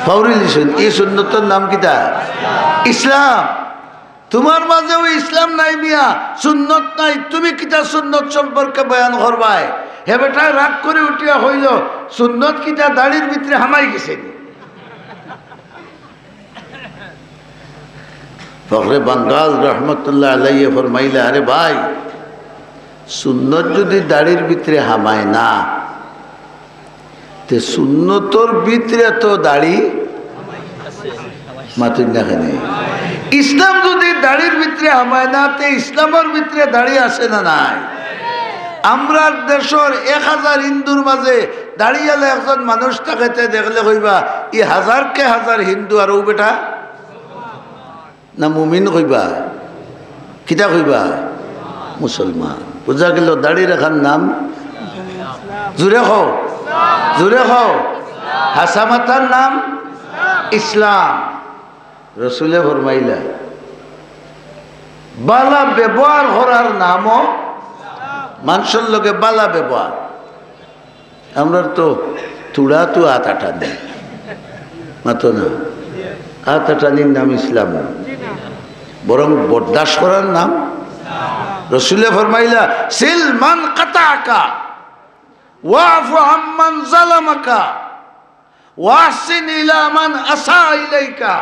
ফাউরি দিছইন, ই সুন্নতর নাম কিতা? ইসলাম। তুমার মাঝেও ইসলাম নাই মিয়া, সুন্নত নাই, তুমি কিতা সুন্নত সম্পর্কে বয়ান করবায়? হে বেটায় রাগ করি উঠিয়া কইল, "সুন্নত কিতা দাড়ির ভিতরে হামাই গেছে নি?" ফখরে বাঙ্গাল রহমতুল্লাহ আলাইহি ফরমাইলা, "আরে ভাই, সুন্নত যদি দাড়ির ভিতরে হামায় না, তে সুন্নতর ভিতরে তো দাড়ি মাতুন না কেনে? ইসলাম যদি দাড়ির ভিতরে হামায় না, তে ইসলামর ভিতরে দাড়ি আছে না নাই?" আমরার দেশর এক হাজার হিন্দুর মাঝে দাড়িআলা একজন মানুষ থাকে, তে দেখলে কইবা, "ই হাজার কে হাজার হিন্দু আর অউ বেটা না মুমিন কইবা?" কিতা কইবা? মুসলমান। বুঝা গেল দাড়ি রাখার নাম? জুরে কও, জুরে কও। হাছা মাতার নাম ইসলাম। রসুলে ফরমাইলা, বালা ব্যবহার করার নামও মানষর লগে বালা ব্যবহার। আমরার তো তুড়া তো আত আটানি, মাতো না? আত আটানির নাম ইসলাম না, বরং বরদাস্ত করার নাম। রসুলে ফরমাইলা, "সিল মান কাতাআকা।" ওয়াফু আম্মান যালামাকা ওয়াহসিন ইলা মান আসা ইলাইকা।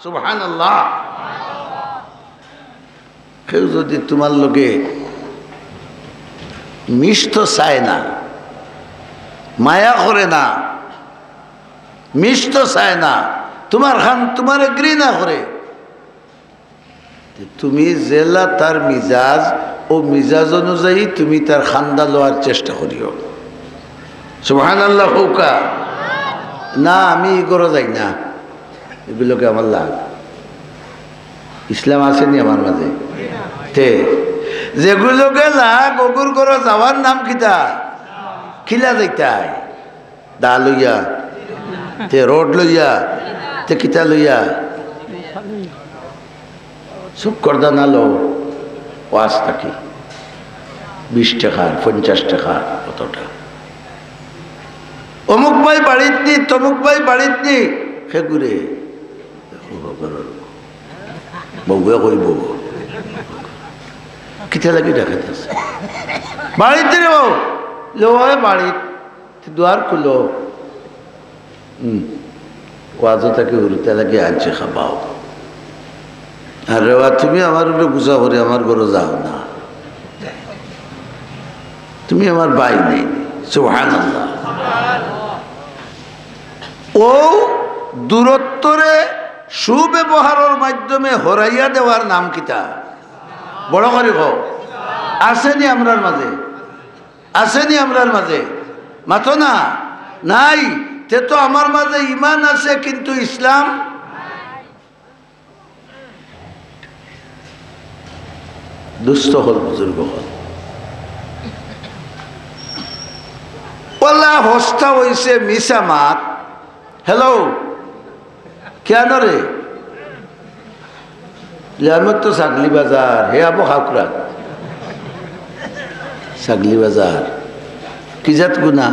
সুবহানাল্লাহ। কেউ যদি তুমার লগে মিশতো চায় না, মায়া করে না, মিশতো চায় না, তুমার খান, তুমারে ঘৃণা করে, তে তুমি যেলা তার মিজাজ, অউ মিজাজ অনুযায়ী তুমি তার খান্দা লওয়ার চেষ্টা করিও। সুবহানাল্লাহ কউক্কা। না, আমি ই ঘরো যাই না, ইগুর লগে আমার লাগ। ইসলাম আছে নি আমার মাঝে? তে যেগুর লগে লাগ, অগুর ঘরো যাওয়ার নাম কিতা? কিলা যাইতায়? দা লইয়া, তে রড লইয়া, তে কিতা লইয়া? চুপ কর দা, না লও, ওয়াজ থাকি। বিশ টেকার, পঞ্চাশ টেকার, কতটা। অমুক ভাই বাড়িত নি, তমুক ভাই বাড়িত নি, হে ঘুরে। বউয়ে কইবো, কিতা লাগি ডাকাইতাছে? বাড়িত রে বউ, লও বাড়িত। তে দুয়ার খুলো। হুম। ওয়াজো থাকি হুরুতা লাগি আনছি খাবাও। আর রে বা, তুমি আমার উপরে গুসা করি আমার ঘরো যাও না। তুমি আমার ভাই নি। সুবহানাল্লাহ। অউ দূরত্বরে সুব্যবহারর মাধ্যমে হরাইয়া দেওয়ার নাম কিতা? বড় করি কও। আছে নি আমরার মাঝে? আছে নি আমরার মাঝে? মাতো না? নাই। তে তো আমার মাঝে ইমান আছে, কিন্তু ইসলাম। দুস্ত অকল, বুজুর্গ অকল, অলা হস্তা অইছে মিছা মাত। হ্যালো, কেন রে? লে, আমার তো ছাগলি বাজার, হে আবো খাউকরা। ছাগলি বাজার, কি জাত গুনা?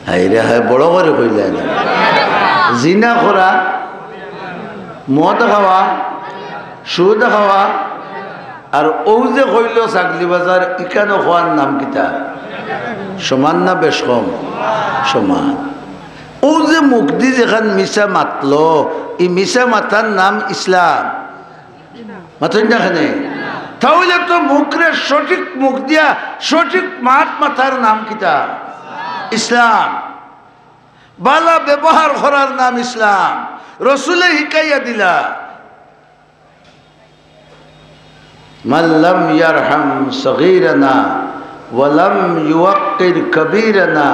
হায় রে হায়, বড় করি কইলা না। জিনা করা, মদ খাওয়া, সুদ খাওয়া, আর অউ যে কইলো ছাগলি বাজার, ইখানো কওয়ার নাম কিতা? সমান না বেশ কম? সমান। অউ যে মুখদি যেখান মিছা মাতলো, ই মিছা মাতার নাম ইসলাম। মাতইন না কেনে? তা অইলে তো মুখরে সঠিক মুখ দিয়া সঠিক মাত মাতার নাম কিতা? ইসলাম। বালা ব্যবহার করার নাম ইসলাম। রসুলে হিকাইয়া দিলা। من لم يرحم صغيرنا ولم يوقر كبيرنا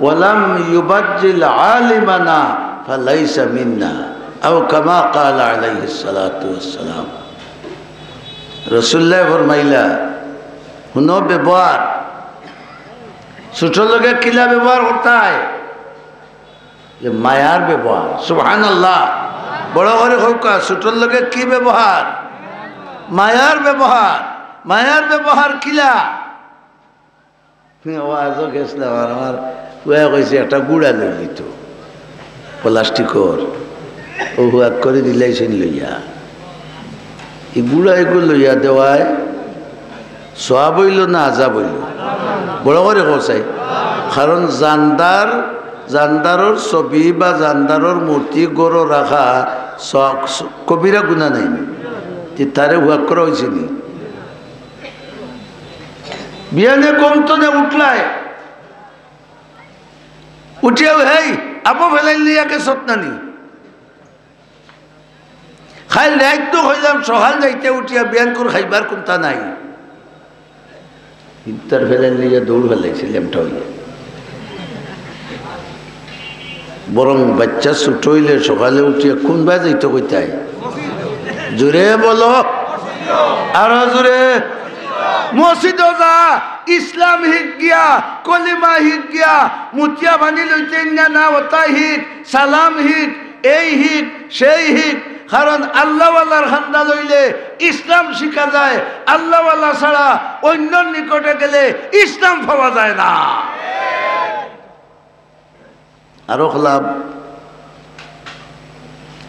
ولم يبجل عالمنا فليس منا، أو كما قال عليه الصلاة والسلام। রসুল্লায় ফরমাইলা, হুনো ব্যবহার, ছোটর লগে কিলা ব্যবহার করতায়? যে মায়ার ব্যবহার। সুবহানাল্লাহ। বড় করি কউক্কা, ছোটর লগে কি ব্যবহার? মায়ার ব্যবহার। মায়ার ব্যবহার কিলা? ওয়াজো গেছলাম, আর আমার পুয়ায় কইছে একটা গুড়া লইলিতো, প্লাস্টিকর, অউ হুয়াক করি দিলাইছইন লইয়া। ই গুড়া ইগু লইয়া দেওয়ায় সওয়াব অইলো না আজাব অইলো? বড় করি কও চাই। কারণ জানদার, জানদারর ছবি বা জানদারর মূর্তি ঘরো রাখা স-, স-, কবিরা গুনা নায়নি? তে তারে হুয়াক করা অইছে নি? বিয়ানে ঘুম থনে উঠলায়, উঠিয়াউ হেই, আবো ফেলাইল নিয়া গেছত না নি? কাইল রাইত তো কইলাম, সকাল যাইতে উঠিয়া বিয়ান করি খাইবার কুন্তা নাই। ইফতার ফেলাইল নিয়া দৌড় ফেলাইছে, লেমটা অইয়া। বরং বাইচ্চা ছোট অইলে সকালে উঠিয়া কুনবায় যাইতো কইতায়? জোরে বলো, আরো জোরে। মসজিদো যা, ইসলাম হিক গিয়া, কলিমা হিক গিয়া, মুতিয়া পানি লইতে ইন্না না ওতা হিক, সালাম হিক, এই হিক, সেই হিক, কারণ আল্লাহওয়ালার খান্দা লইলে ইসলাম শিখা যায়, আল্লাহওয়ালা ছাড়া অইন্যর নিকটে গেলে ইসলাম পাওয়া যায় না। আরো খলাপ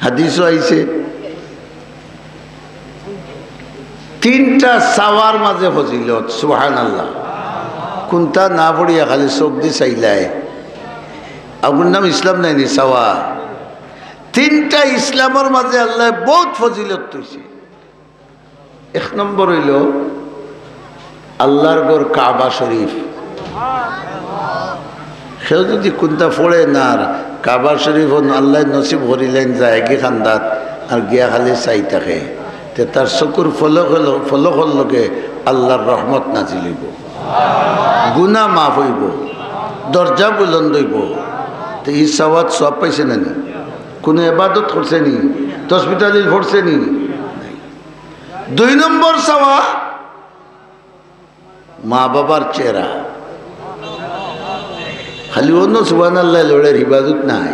হাদিসও আইছে, তিনটা চাওয়ার মাঝে ফজিলত। সুবহানাল্লাহ। কুনটা না পড়িয়া খালি চউখ দি চাইলায়, অগুর নাম ইসলাম নায়নি? চাওয়া। তিনটা ইসলামর মাঝে আল্লায় বউত ফজিলত থইছে। এক নম্বর অইলো আল্লার ঘর কাবা শরীফ। কেউ যুদি কুনটা পড়ে না আর কাবা শরীফ অন আল্লায় নসিব করিলাইন যায়গি কান্দাত আর গিয়া খালি চাই থাকে, তে তার চকুর ফলকর ল-, ফলকর লগে আল্লার রহমত নাজিল অইবো, গুনা মাফ অইবো, দরজা বুলন্দ অইবো। তে ই চাওয়াত সওয়াব পাইছে না নি? কুনু এবাদত করছে নি? তসবি তাহলিল পড়ছে নি? দুই নম্বর চাওয়া, মা বাবার চেহারা। খালি অনো সুবহানাল্লাহ লড়ের হিফাজত নাই।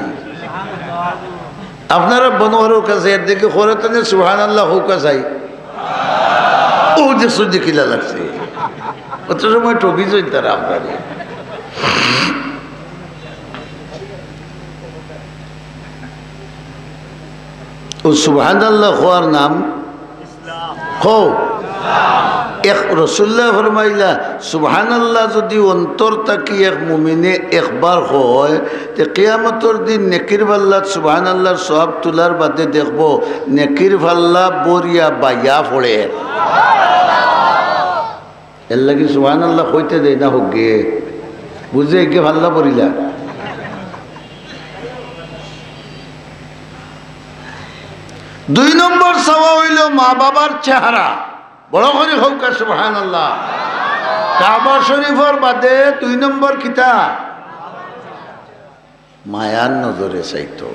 আপনারা বনোয়ারও কাছে এর দেখে করে তো সুবহানাল্লাহ হোক চাই। ও যে সুজি কিলা লাগছে। অত সময় টবি জইন তারা আপনারে। ও সুবহানাল্লাহ হওয়ার নাম কও। এক রসুল্লায় ফরমাইলা, সুবহানাল্লাহ যুদি অন্তর থাকি এক মুমিনে একবার কয়, তে কিয়ামতর দিন নেকির পাল্লাত সুবহানাল্লাহর সওয়াব তুলার বাদে দেখবো, নেকির পাল্লা ভরিয়া বাইয়া পড়ের। এরলাগি সুবহানাল্লাহ কইতে দেয় না হকগে, বুঝে একে পাল্লা ভরিলা। দুই নম্বর চাওয়া অইলো মা বাবার চেহারা। বড় করি কউক্কা সুবহানাল্লাহ। কাবা শরীফর বাদে দুই নম্বর কিতা? মায়ার নজরে চাইতো।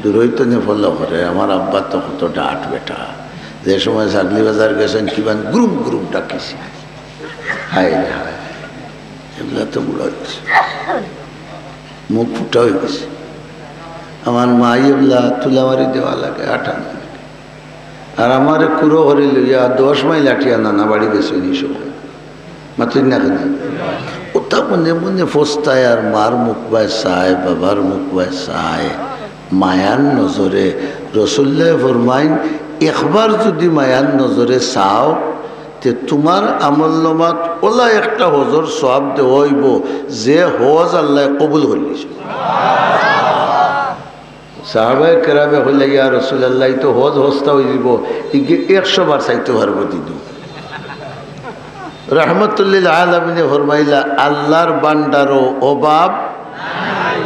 দূরই তো নে ফলো করে, আমার আব্বা তো কত ডাট বেটা। যে সময় ছাগলি বাজার গেছইন, কিমান গুরুম গুরুম ডাকিছে। হায় রে হায়, এবলা তো বুড়া অইছে। মুখ ফুটা অই গেছে। আমার মা এবলা তুলামারি দেওয়া লাগে, আটা আর আমারে কুড়ো করি লইয়া দশ মাইল আটিয়া নানা বাড়ি গেছইন ই সময়। মাতইন না কেনে? ওটা মনে মনে ফস্তায় আর মার মুখ বায় চায়, বাবার মুখ বায় চায়। মায়ার নজরে রসুল্লায় ফরমাইন, একবার যুদি মায়ার নজরে চাও, তে তুমার আমলনামাত ওলা একটা হজর সওয়াব দেওয়া অইবো, যে হজ আল্লায় কবুল করিলিছে। সাহাবায়ে কেরামে কইলা, "ইয়া রাসূলুল্লাহ, ই তো হজ হস্তা অইযিবো, ইগে একশো বার চাইতো পারবো দিনু।" রহমতুল্লিল আলামিনে ফরমাইলা, "আল্লার ভান্ডারো অভাব।"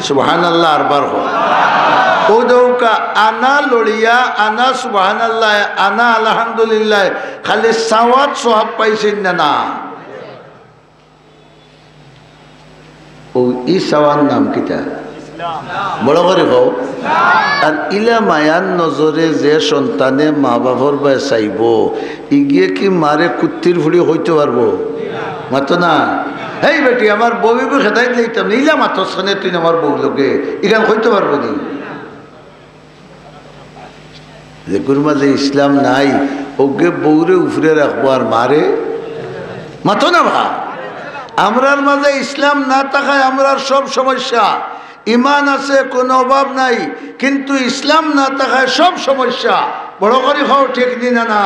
সুবহানাল্লাহ, আরবার কও। ও দেউক্কা, আনা লড়িয়া, আনা সুবহানাল্লাহ, আনা আলহামদুলিল্লাহ, খালি চাওয়াত সওয়াব পাইছইন না, না? ও ই চাওয়ার নাম কিতা? বড় করি কও। আর ইলা মায়ার নজরে যে সন্তানে মা বাবার বায় চাইবো, ইগিয়ে কি মারে কুত্তির ফুড়ি কইতো পারবো? মাতো না। "হেই বেটি, আমার বউরে খেদাই দিলাইতাম না, ইলা মাতস কেনে তুই আমার বউর লগে, ইখান কইতো পারবো নি?" যেগুর মাঝে ইসলাম নাই, অগুয়ে বউরে উপরে রাখবো আর মারে মাতো না বা। আমরার মাঝে ইসলাম না থাকায় আমরার সব সমস্যা। ইমান আছে, কোনো অভাব নাই, কিন্তু ইসলাম না থাকায় সব সমস্যা। বড় করি কও, ঠিক নি না, না?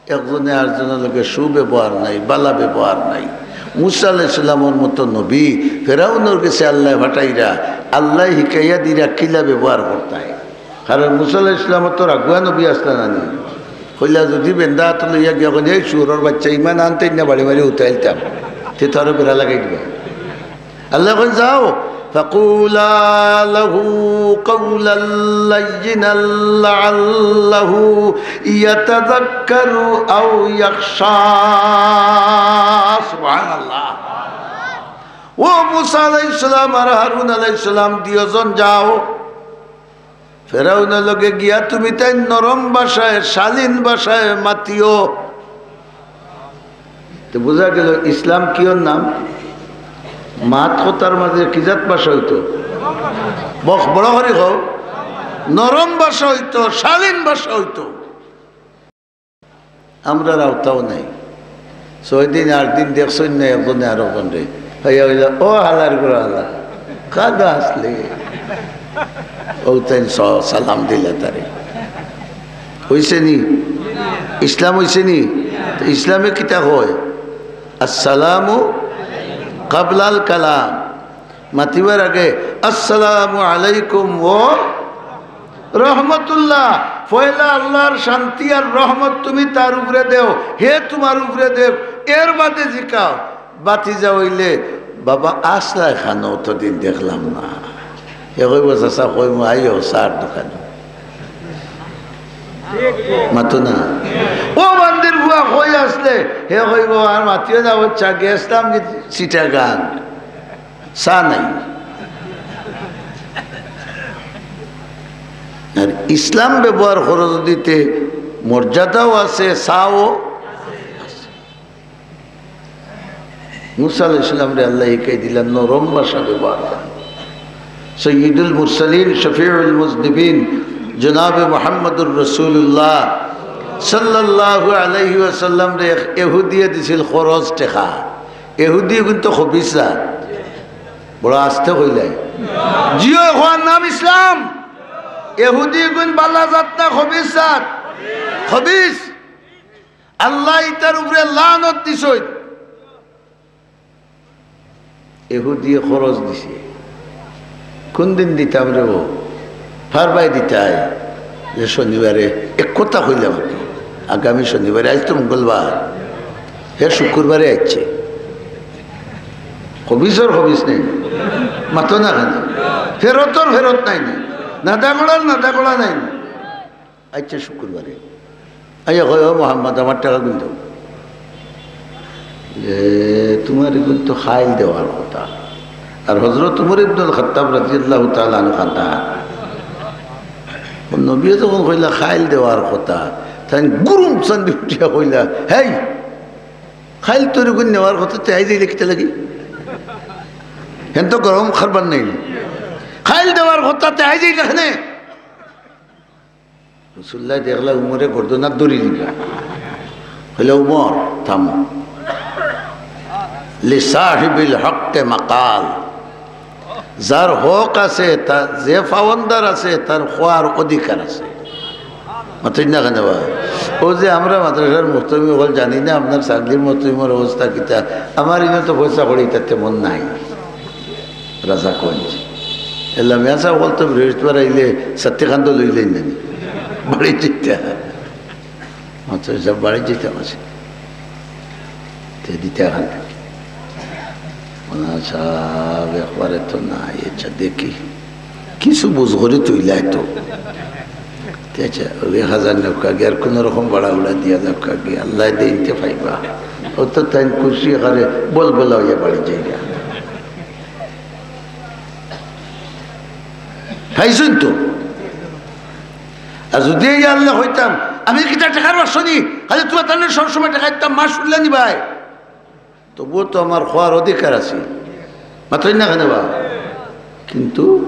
একজনে আরজনর লগে সুব্যবহার নাই, বালা ব্যবহার নাই। মুসা আলাইহিস সালামর মতো নবী, ফেরাউনর গেছে আল্লায় পাঠাইরা, আল্লায় হিকাইয়া দিরা কিলা ব্যবহার করতায়। কারণ মুসা আলাইহিস সালাম তো আগুয়া নবী আছলা না নি? কইলা যুদি বেন্দা আতো লইয়া গিয়া কইন, "এই শুয়োরর বাইচ্চা, ইমান আনতে না বাড়ি মারি উঠাইলতাম", তে তো আরো বেড়া লাগাই দিবা। আল্লায় কইন, "যাও, فقولا له قولا لينا لعله يتذكر أو يخشى।" সুবহানাল্লাহ। ও মুসা আলাইহিস সালাম আর হারুন আলাইহিস সালাম দুইজন যাও, ফেরাউনর লগে গিয়া তুমি তাইন নরম ভাষায়, শালীন ভাষায় মাতিও। তে বুঝা গেল ইসলাম কিওর নাম? মাত কথার মাঝে কি জাত ভাষা অইতো? বখ-, বড় করি কও। নরম ভাষা অইতো, শালীন ভাষা অইতো। আমরার আওতাও নাই। ছয় দিন, আট দিন দেখছইন না একজনে আরকজনরে। ভাইয়া কইলা, "ও হালার ঘরর হালা, কাদা আসলে?" ও তাইন স-, সালাম দিলা তারে। অইছে নি? ইসলাম অইছে নি? তো ইসলামে কিতা কয়? আসসালামু কাবলাল কালাম, মাতিবার আগে আসসালামু আলাইকুম ওয়া রহমতুল্লাহ। পয়লা আল্লাহর শান্তি আর রহমত তুমি তার উপরে দেও, হে তোমার উপরে দেও, এর বাদে জিকাও। বাতিজা অইলে, "বাবা, আছলায় কানো, অতদিন দেখলাম না।" হে কইবো, "চাচা, কইমু, আইও চার দোকানো।" মাতো না। ও বান্দির ফুয়া কই আছলে? হে কইবো, "আর মাতিও না, ও চা গেছলাম কি চিটাগাং, চা নাই।" আর ইসলাম ব্যবহার করো যদি, তে মর্যাদাও আছে, চাও। মুসা আলাইহিস সালামরে আল্লায় হিকাই দিলা নরম ভাষা ব্যবহার করা। সৈয়দুল মুরসালিন, শফিউল মুজনিবিন, জনাবে মুহাম্মদুর রাসূলুল্লাহ সাল্লাল্লাহু আলাইহি ওয়াসাল্লামরে এক এহুদিয়ে দিছিল খরচ টেকা। এহুদি কিন্তু খবিছ জাত। বড় আস্তে কইলাই। জিও, অখান নাম ইসলাম। এহুদি গুন বালা জাত না খবিছ জাত? খবিছ। আল্লায় ইতার উপরে লানত দিছইন। এহুদিয়ে খরচ দিছে। "কুন দিন দিতাম রে বা? পারবায় দিতায়?" যে শনিবারে এক কথা কইলাম আর কি। আগামী শনিবারে, আইজ তো মঙ্গলবার, হে শুক্রবারে আইছে। খবিছর খবিছ নাই, মাতো না কেনে? ফেরতর ফেরত নাই নি, নাদাগোড়ার নাদাগোড়া নাই নি। আইছে শুক্রবারে। আইয়া কয়, "ও মোহাম্মদ, আমার টেকা কিন্তু।" এ, তুমার কিন্তু কাইল দেওয়ার কথা। আর হযরত উমর ইবনুল খাত্তাব রাদিয়াল্লাহু তাআলা আনহু কান্দা। নবীয়ে যখন কইলা কাইল দেওয়ার কথা, তাইন গুরুম চান্দি উঠিয়া কইলা, "হেই, কাইল তোর গুন নেওয়ার কথা, তে আইজ আইলে কিতা লাগি? হেন তো গরম খারবার নাই। কাইল দেওয়ার কথা, তে আইজ আইলে কেনে?" রাসূলুল্লায় দেখলা উমরে গর্দনাত ধরি দিলা। কইলা, "উমর, থামো। লিসাহিবিল হক্কে মাকাল।" যার হক আছে, তা, যে পাওনাদার আছে, তার কওয়ার অধিকার আছে। মাতইন না কেনে বা? অউ যে আমরা মাদ্রাসার মুহতামিম অকল, জানি না আপনার ছাগলির মুহতামিমর অবস্থা কিতা। আমার ইনো তো পয়সা কড়ি ইতা তেমন নাই। রাজাগঞ্জ। এলা মিয়া সাব অকল তো বৃহস্পতিবার আইলে ছাত্তিখান্দ লইলাইন না নি? বাড়ি যাইতা। মাত্র সব বাড়ি যাইতাম আছে। তে দিতে খান। মৌলানা সাব একবারে তো নাই, আচ্ছা দেখি। কিছু বুঝ করি তুইলাই তো। তে আচ্ছা, ওই এক হাজার নেউক্কা গিয়া আর কুনু রকম বাড়া উড়া দিয়া যাউক্কা গিয়া, আল্লায় দেইন তে পাইবা। অউ তো তাইন খুশি একেবারে বলবলা অইয়া বাড়ি যাইগা। পাইছইন তো? আর যুদি এই আল্লায় কইতাম, "আমি কিতা টেকার বাক্স নি? খালি তুমার তাইলে সবসময় টেকা দিতাম, মাস ফুরলে নিবায়।" তবুও তো আমার কওয়ার অধিকার আছে। মাতইন না কেনে বা? কিন্তু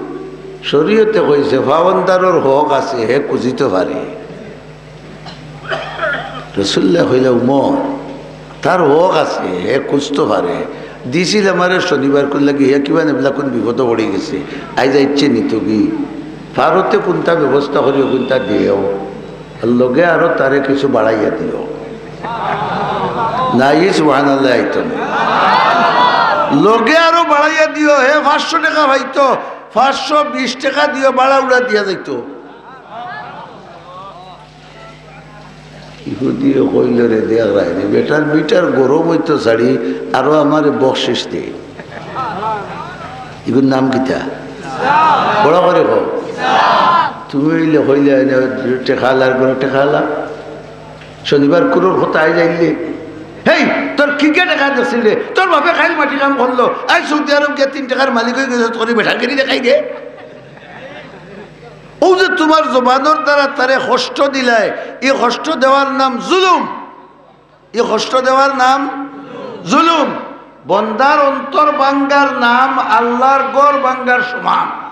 শরীয়তে কইছে, পাওনাদারর হক আছে, হে খুজিতো পারে। রাসূলুল্লায় কইলা, "উমর, তার হক আছে, হে খুজতো পারে। দিছিল আমারে শনিবারকুর লাগি, হে কিবা এবলা কুন বিপদো পড়ি গেছে, আইজ আইছে নিতোগি। পারো তে কুনটা ব্যবস্থা করিও, কুনটা দিও।" আর লগে আরো তারে কিছু বাড়াইয়া দিও। নাই, সুবহানাল্লাহ আইতো না। লগে আরো বাড়াইয়া দিও, হে পাঁচশো টেকা পাইতো, পাঁচশো বিশ টেকা দিও, বাড়া উড়া দিয়া যাইতো। ইহুদিয়ে কইলো, "রে, দেখ রায় রে, বেটার মিটার গরম অইতো ছাড়ি, আরো আমারে বকশিশ দে।" ইগুর নাম কিতা? বড় করি কও। তুমি অইলে কইলে, "এনে টেকালার ঘরে টেকালা।" শনিবারকুরর কথা আইজ আইলে, "হেই, তোর কিগে টেকা দিছিল রে? তোর বাপে কাইল মাটি কাম করলো, আইজ সৌদি আরব গিয়া তিন টেকার মালিক অই গেছে, তোর বেটাগিরি দেখাই দে।" অউ যে তুমার জবানর দ্বারা তারে কষ্ট দিলায়, ই কষ্ট দেওয়ার নাম জুলুম। ই কষ্ট দেওয়ার নাম জুলুম। বন্দার অন্তর ভাঙ্গার নাম আল্লার ঘর ভাঙ্গার সমান।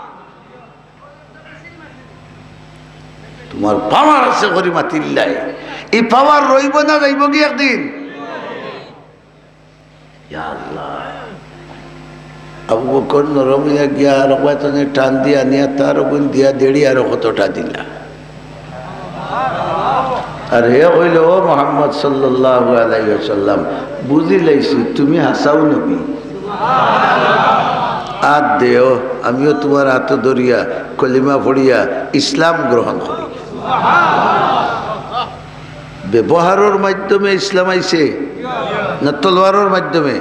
তুমার পাওয়ার আছে করি মাতিল্লায়, ই পাওয়ার রইবো না যাইবোগি একদিন? ইয়া আল্লাহ। আবু বকর নরম অইয়া গিয়া আর কয়তনে টান দিয়া আনিয়া তার অগুন দিয়া দেড়ি আরো কতটা দিলা। আর হে কইল, "ও মুহাম্মদ সাল্লাল্লাহু আলাইহি ওয়াসাল্লাম, বুঝি লাইছি তুমি হাছাউ নবী। আত দেও, আমিও তুমার আত ধরিয়া কলিমা পড়িয়া ইসলাম গ্রহণ করি।" ব্যবহারর মাধ্যমে ইসলাম আইছে না তলোয়ারর মাধ্যমে?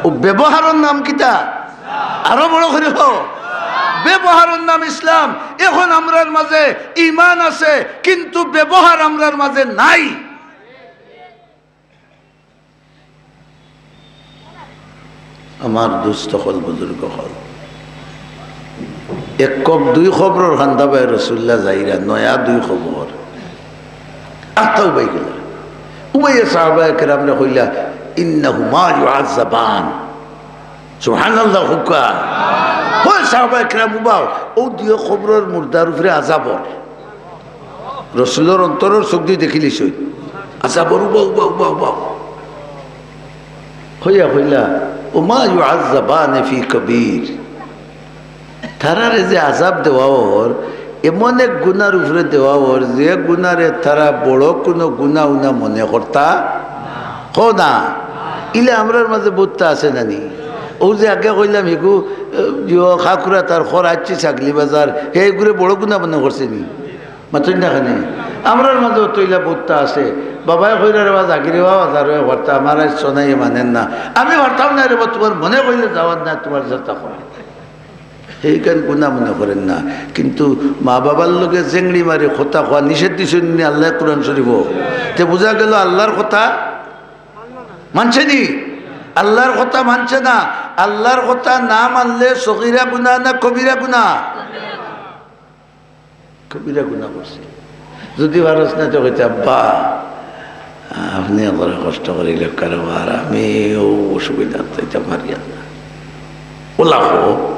ও ব্যবহারর নাম কিতা? আরো বড় করি কও। ব্যবহারর নাম ইসলাম। এখন আমরার মাঝে ইমান আছে, কিন্তু ব্যবহার আমরার মাঝে নাই। আমার দোস্ত অকল, বুজুর্গ অকল, এক কব-, দুই কবরর কান্দা বায় রসুল্লাহ যাইরা, নয়া দুই কবর। আখতা উবাই গেলা। উবাইয়া সাহাবায়ে কেরামরে কইলা, "ইন্নাহুমা ইউআজ্জাবান।" সুবহানাল্লাহ কউক্কা। কয় সাহাবায়ে কেরাম, উবাও, অউ দুইও কবরর মুর্দার উপরে আজাব অর। রসুলর অন্তরর চউখদি দেখিলিছইন। আজাব অর, উবাও, উবাও, উবাও, উবাও। কইয়া কইলা, "ওমা ইউআজ্জাবানে ফি কবির।" তারারে যে আজাব দেওয়া অর, এমন এক গুনার উপরে দেওয়া অর, যে গুনারে তারা বড় কুনু গুনা উনা মনে করতা কও না। ইলা আমরার মাঝে বউত্তা আছে না নি? অউ যে আগে কইলাম, হিগু, এ, জিও খাকুরা তার খর আইচ্ছি ছাগলি বাজার, হে এগুরে বড় গুনা মনে করছে নি? মাতইন না কেনে? আমরার মাঝেও তো ইলা বউত্তা আছে। বাবায় কইরা, "রে বা, জাগিরে বা, বাজারো পারতা, আমার আইজ চনাইয়ে মানের না।" আমি পারতাম না রে বা, তুমার মনে কইলে যাওয়ার না, তুমার যেতা কর। হেইখান গুনা মনে করেন না। কিন্তু মা বাবার লগে জেংড়ি মারি কথা কওয়া নিষেধ দিছইন নি আল্লায় কুরআন শরীফো। তে বুঝা গেল আল্লার কথা মানছে নি? আল্লার কথা মানছে না। আল্লার কথা না মানলে সগীরা গুনা না কবিরা গুনা? কবিরা গুনা করছে। যুদি পারস না তে কইতে, "আব্বা, আপনে বড় কষ্ট করি লোক কারবার, আমি অউ অসুবিধাত যাইতাম পারি না।" অলা কও।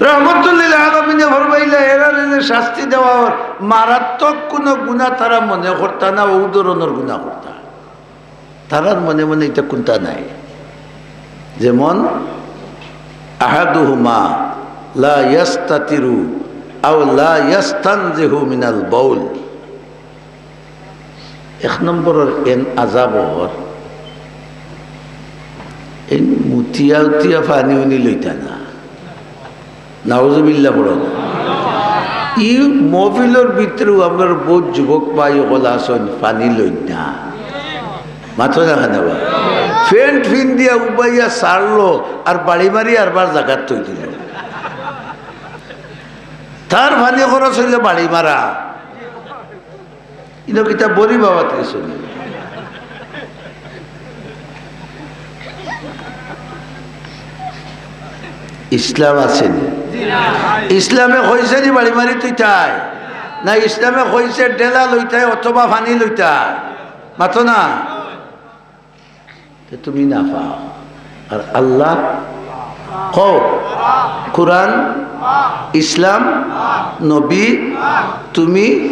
রহমতুল্লিল আলামিনে ফরমাইলা, এরারে যে শাস্তি দেওয়া অর, মারাত্মক কুনু গুনা তারা মনে করতা না, অউ ধরনর গুনা করতা। তারার মনে মনে ইতা কুন্তা নাই। যেমন, "আহাদুহুমা লা ইয়াস্তাতিরু আও লা ইয়াস্তানজিহু মিনাল বাউল।" এক নম্বরর এন আজাব অর, এন মুতিয়া উতিয়া পানি উনি লইতা না। নাউজুবিল্লাহ পড়ো না। ই মহফিলর ভিতরেও আমরার বউত যুবক ভাই অকল আছইন, পানি লইন না। মাতো না কেনে বা? প্যান্ট ফিন্দিয়া উবাইয়া ছাড়লো আর বাড়ি মারি আরবার জাগাত থই দিল। তার পানি খরচ অইলে বাড়ি মারা। ইনো কিতা বড়ি বাবাত গেছে নি? ইসলাম আছে নি? ইসলামে কইছে নি বাড়ি মারি থইতায়? না, ইসলামে কইছে ঢেলা লইতায় অথবা পানি লইতায়। মাতো না? তে তুমি নাপাক। আর আল্লাহ, কও, কুরআন, ইসলাম, নবী, তুমি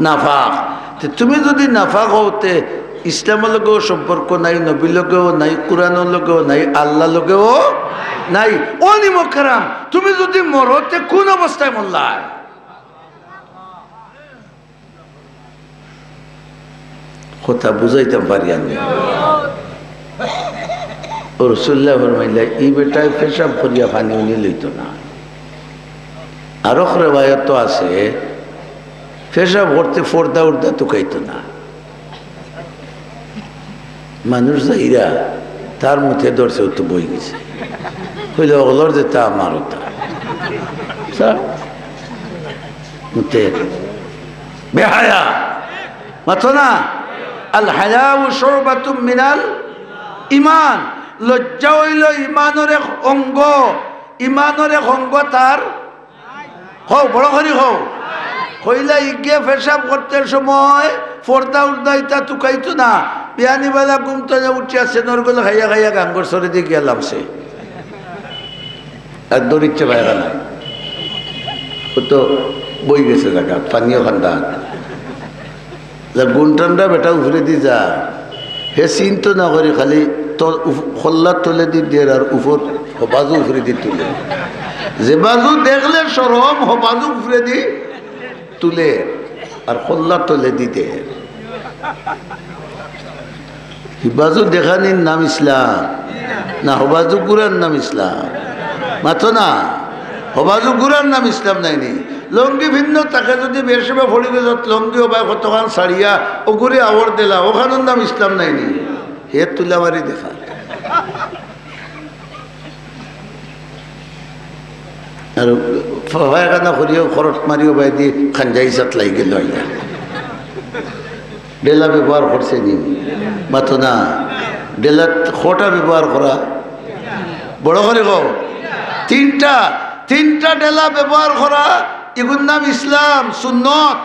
নাপাক। তে তুমি যুদি নাপাক অও, তে ইসলামর লগেও সম্পর্ক নাই, নবীর লগেও নাই, কুরআনর লগেও নাই, আল্লাহর লগেও নাই। ও নিমকহারাম, তুমি যুদি মরো, তে কুন অবস্থায় মরলায়? কথা বুঝাইতাম পারি আমি। ও রাসুলুল্লাহ ফরমাইলা, "ই বেটায় পেশাব করিয়া পানি উনি লইতো না।" আরক রেওয়ায়ত আছে, পেশাব করতে পর্দা উর্দা তুকাইতো না। মানুষ যাইরা তার মুতে ধরছে, ও তো বই গেছে। কইলে, "অগলর যেতা আমার অতা।" স্যার, মুতে বেহায়া। মাতো না? আল হায়াউ শুবাতুম মিনাল ঈমান। লজ্জা অইলো ঈমানর এক অঙ্গ। ঈমানর এক অঙ্গ তার কও, বড় করি কও। কইলা, ইগে পেশাব করতে সময় পর্দা উর্দা ইতা তুকাইতো না। বিয়ানি বেলা ঘুম তনে উঠিয়া সেনর গলে খাইয়া খাইয়া গাঙ্গর সরে দিয়ে গিয়া লামছে। আর দৌড়িচ্ছে বাইরে নাই। ও তো বই গেছে জাগা, পানিও খান্দা। যা গুনটানটা বেটা উপরেদি যা, হে চিন্তা না করি খালি তো উফ-, খল্লার তলেদি দের আর উপর বাজু উপরেদি তুলে। যে বাজু দেখলে শরম, হ বাজু উপরেদি তুলে, আর কল্লা তলেদি দে। হি বাজু দেখানির নাম ইসলাম না? হ বাজু ঘুরার নাম ইসলাম? মাতো না। হ বাজু ঘুরার নাম ইসলাম নায়নি? লুঙ্গি ফিন্দো, তাকে যদি বেশি বা ফড়ি গেছত লুঙ্গি ওবায় কতখান ছাড়িয়া অগুরে আওর দিলা, অখানর নাম ইসলাম নায়নি? হে তুলাবাড়ি দেখা। আর পায়খানা করিও খরচ মারিও বাইদি খাঞ্জাই সাত লাগি গেল। ঢেলা ব্যবহার করছে নি? মাতো না। ঢেলা কটা ব্যবহার করা? বড় করি কও। তিনটা। তিনটা ঢেলা ব্যবহার করা, ইগুর নাম ইসলাম, সুন্নত।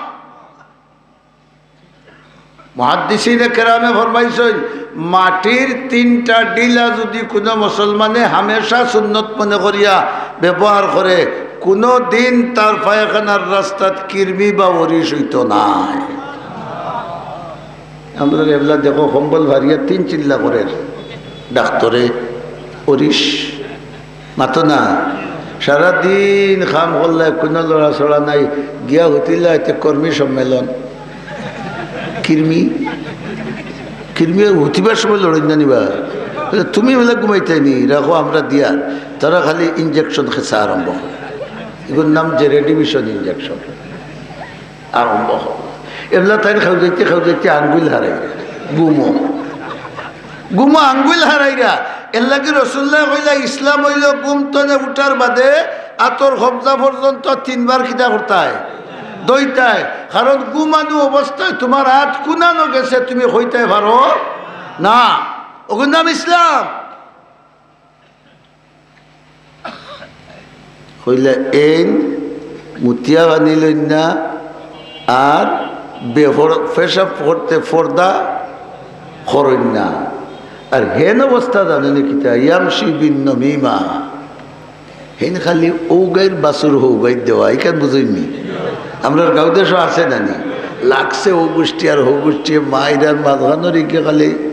মুহাদ্দিসিনে কেরামে ফরমাইছইন, মাটির তিনটা ঢিলা যুদি কুনু মুসলমানে হামেশা সুন্নত মনে করিয়া ব্যবহার করে, কুনু দিন তার পায়খানার রাস্তাত কৃমি বা অরিস অইতো নায়। আমরার এবলা দেখো, কম্বল ফাড়িয়া তিন চিল্লা করের ডাক্তরে, অরিস। মাতো না। সারাদিন কাম করলে কুনু লড়াচড়া নাই, গিয়া হুতিলা এতে কর্মী সম্মেলন। কৃমি, কৃমি হুতিবার সময় লড়ইন না নি বা? তুমি বেলা ঘুমাইতায় নি, রাখো আমরা দিয়ার। তারা খালি ইঞ্জেকশন খেছা আরম্ভ করে। ইগুর নাম যে রেডিমিশন ইঞ্জেকশন। আরম্ভ অইল। এবলা তাইন খাউজাইতে খাউজাইতে আঙ্গুল হারাইরা, ঘুমো। ঘুমো আঙ্গুল হারাইরা। এরলাগি রসুলুল্লায় কইলা, ইসলাম অইলো ঘুম তনে উঠার বাদে আতর কবজা পর্যন্ত তিনবার কিতা করতায়? ধইতায়। কারণ ঘুমানো অবস্থায় তুমার আত কুনানো গেছে তুমি কইতায় পারো না। অগুর নাম ইসলাম। কইলা, এইন মুতিয়া পানি লইন না, আর বেফর-, পেশাব করতে পর্দা করইন না। আর হেন অবস্থা জানইন নি কিতা? ইয়ামশি বিন নমিমা। হেন খালি অউ গাইর বাছুর হউ গাইর দেওয়া, ইখান বুঝইন নি? আমরার গাঁও দেশো আছে না নি? লাগছে অউ গুষ্টি আর হউ গুষ্টি, মাইর আর মাঝখানোর ইগে খালি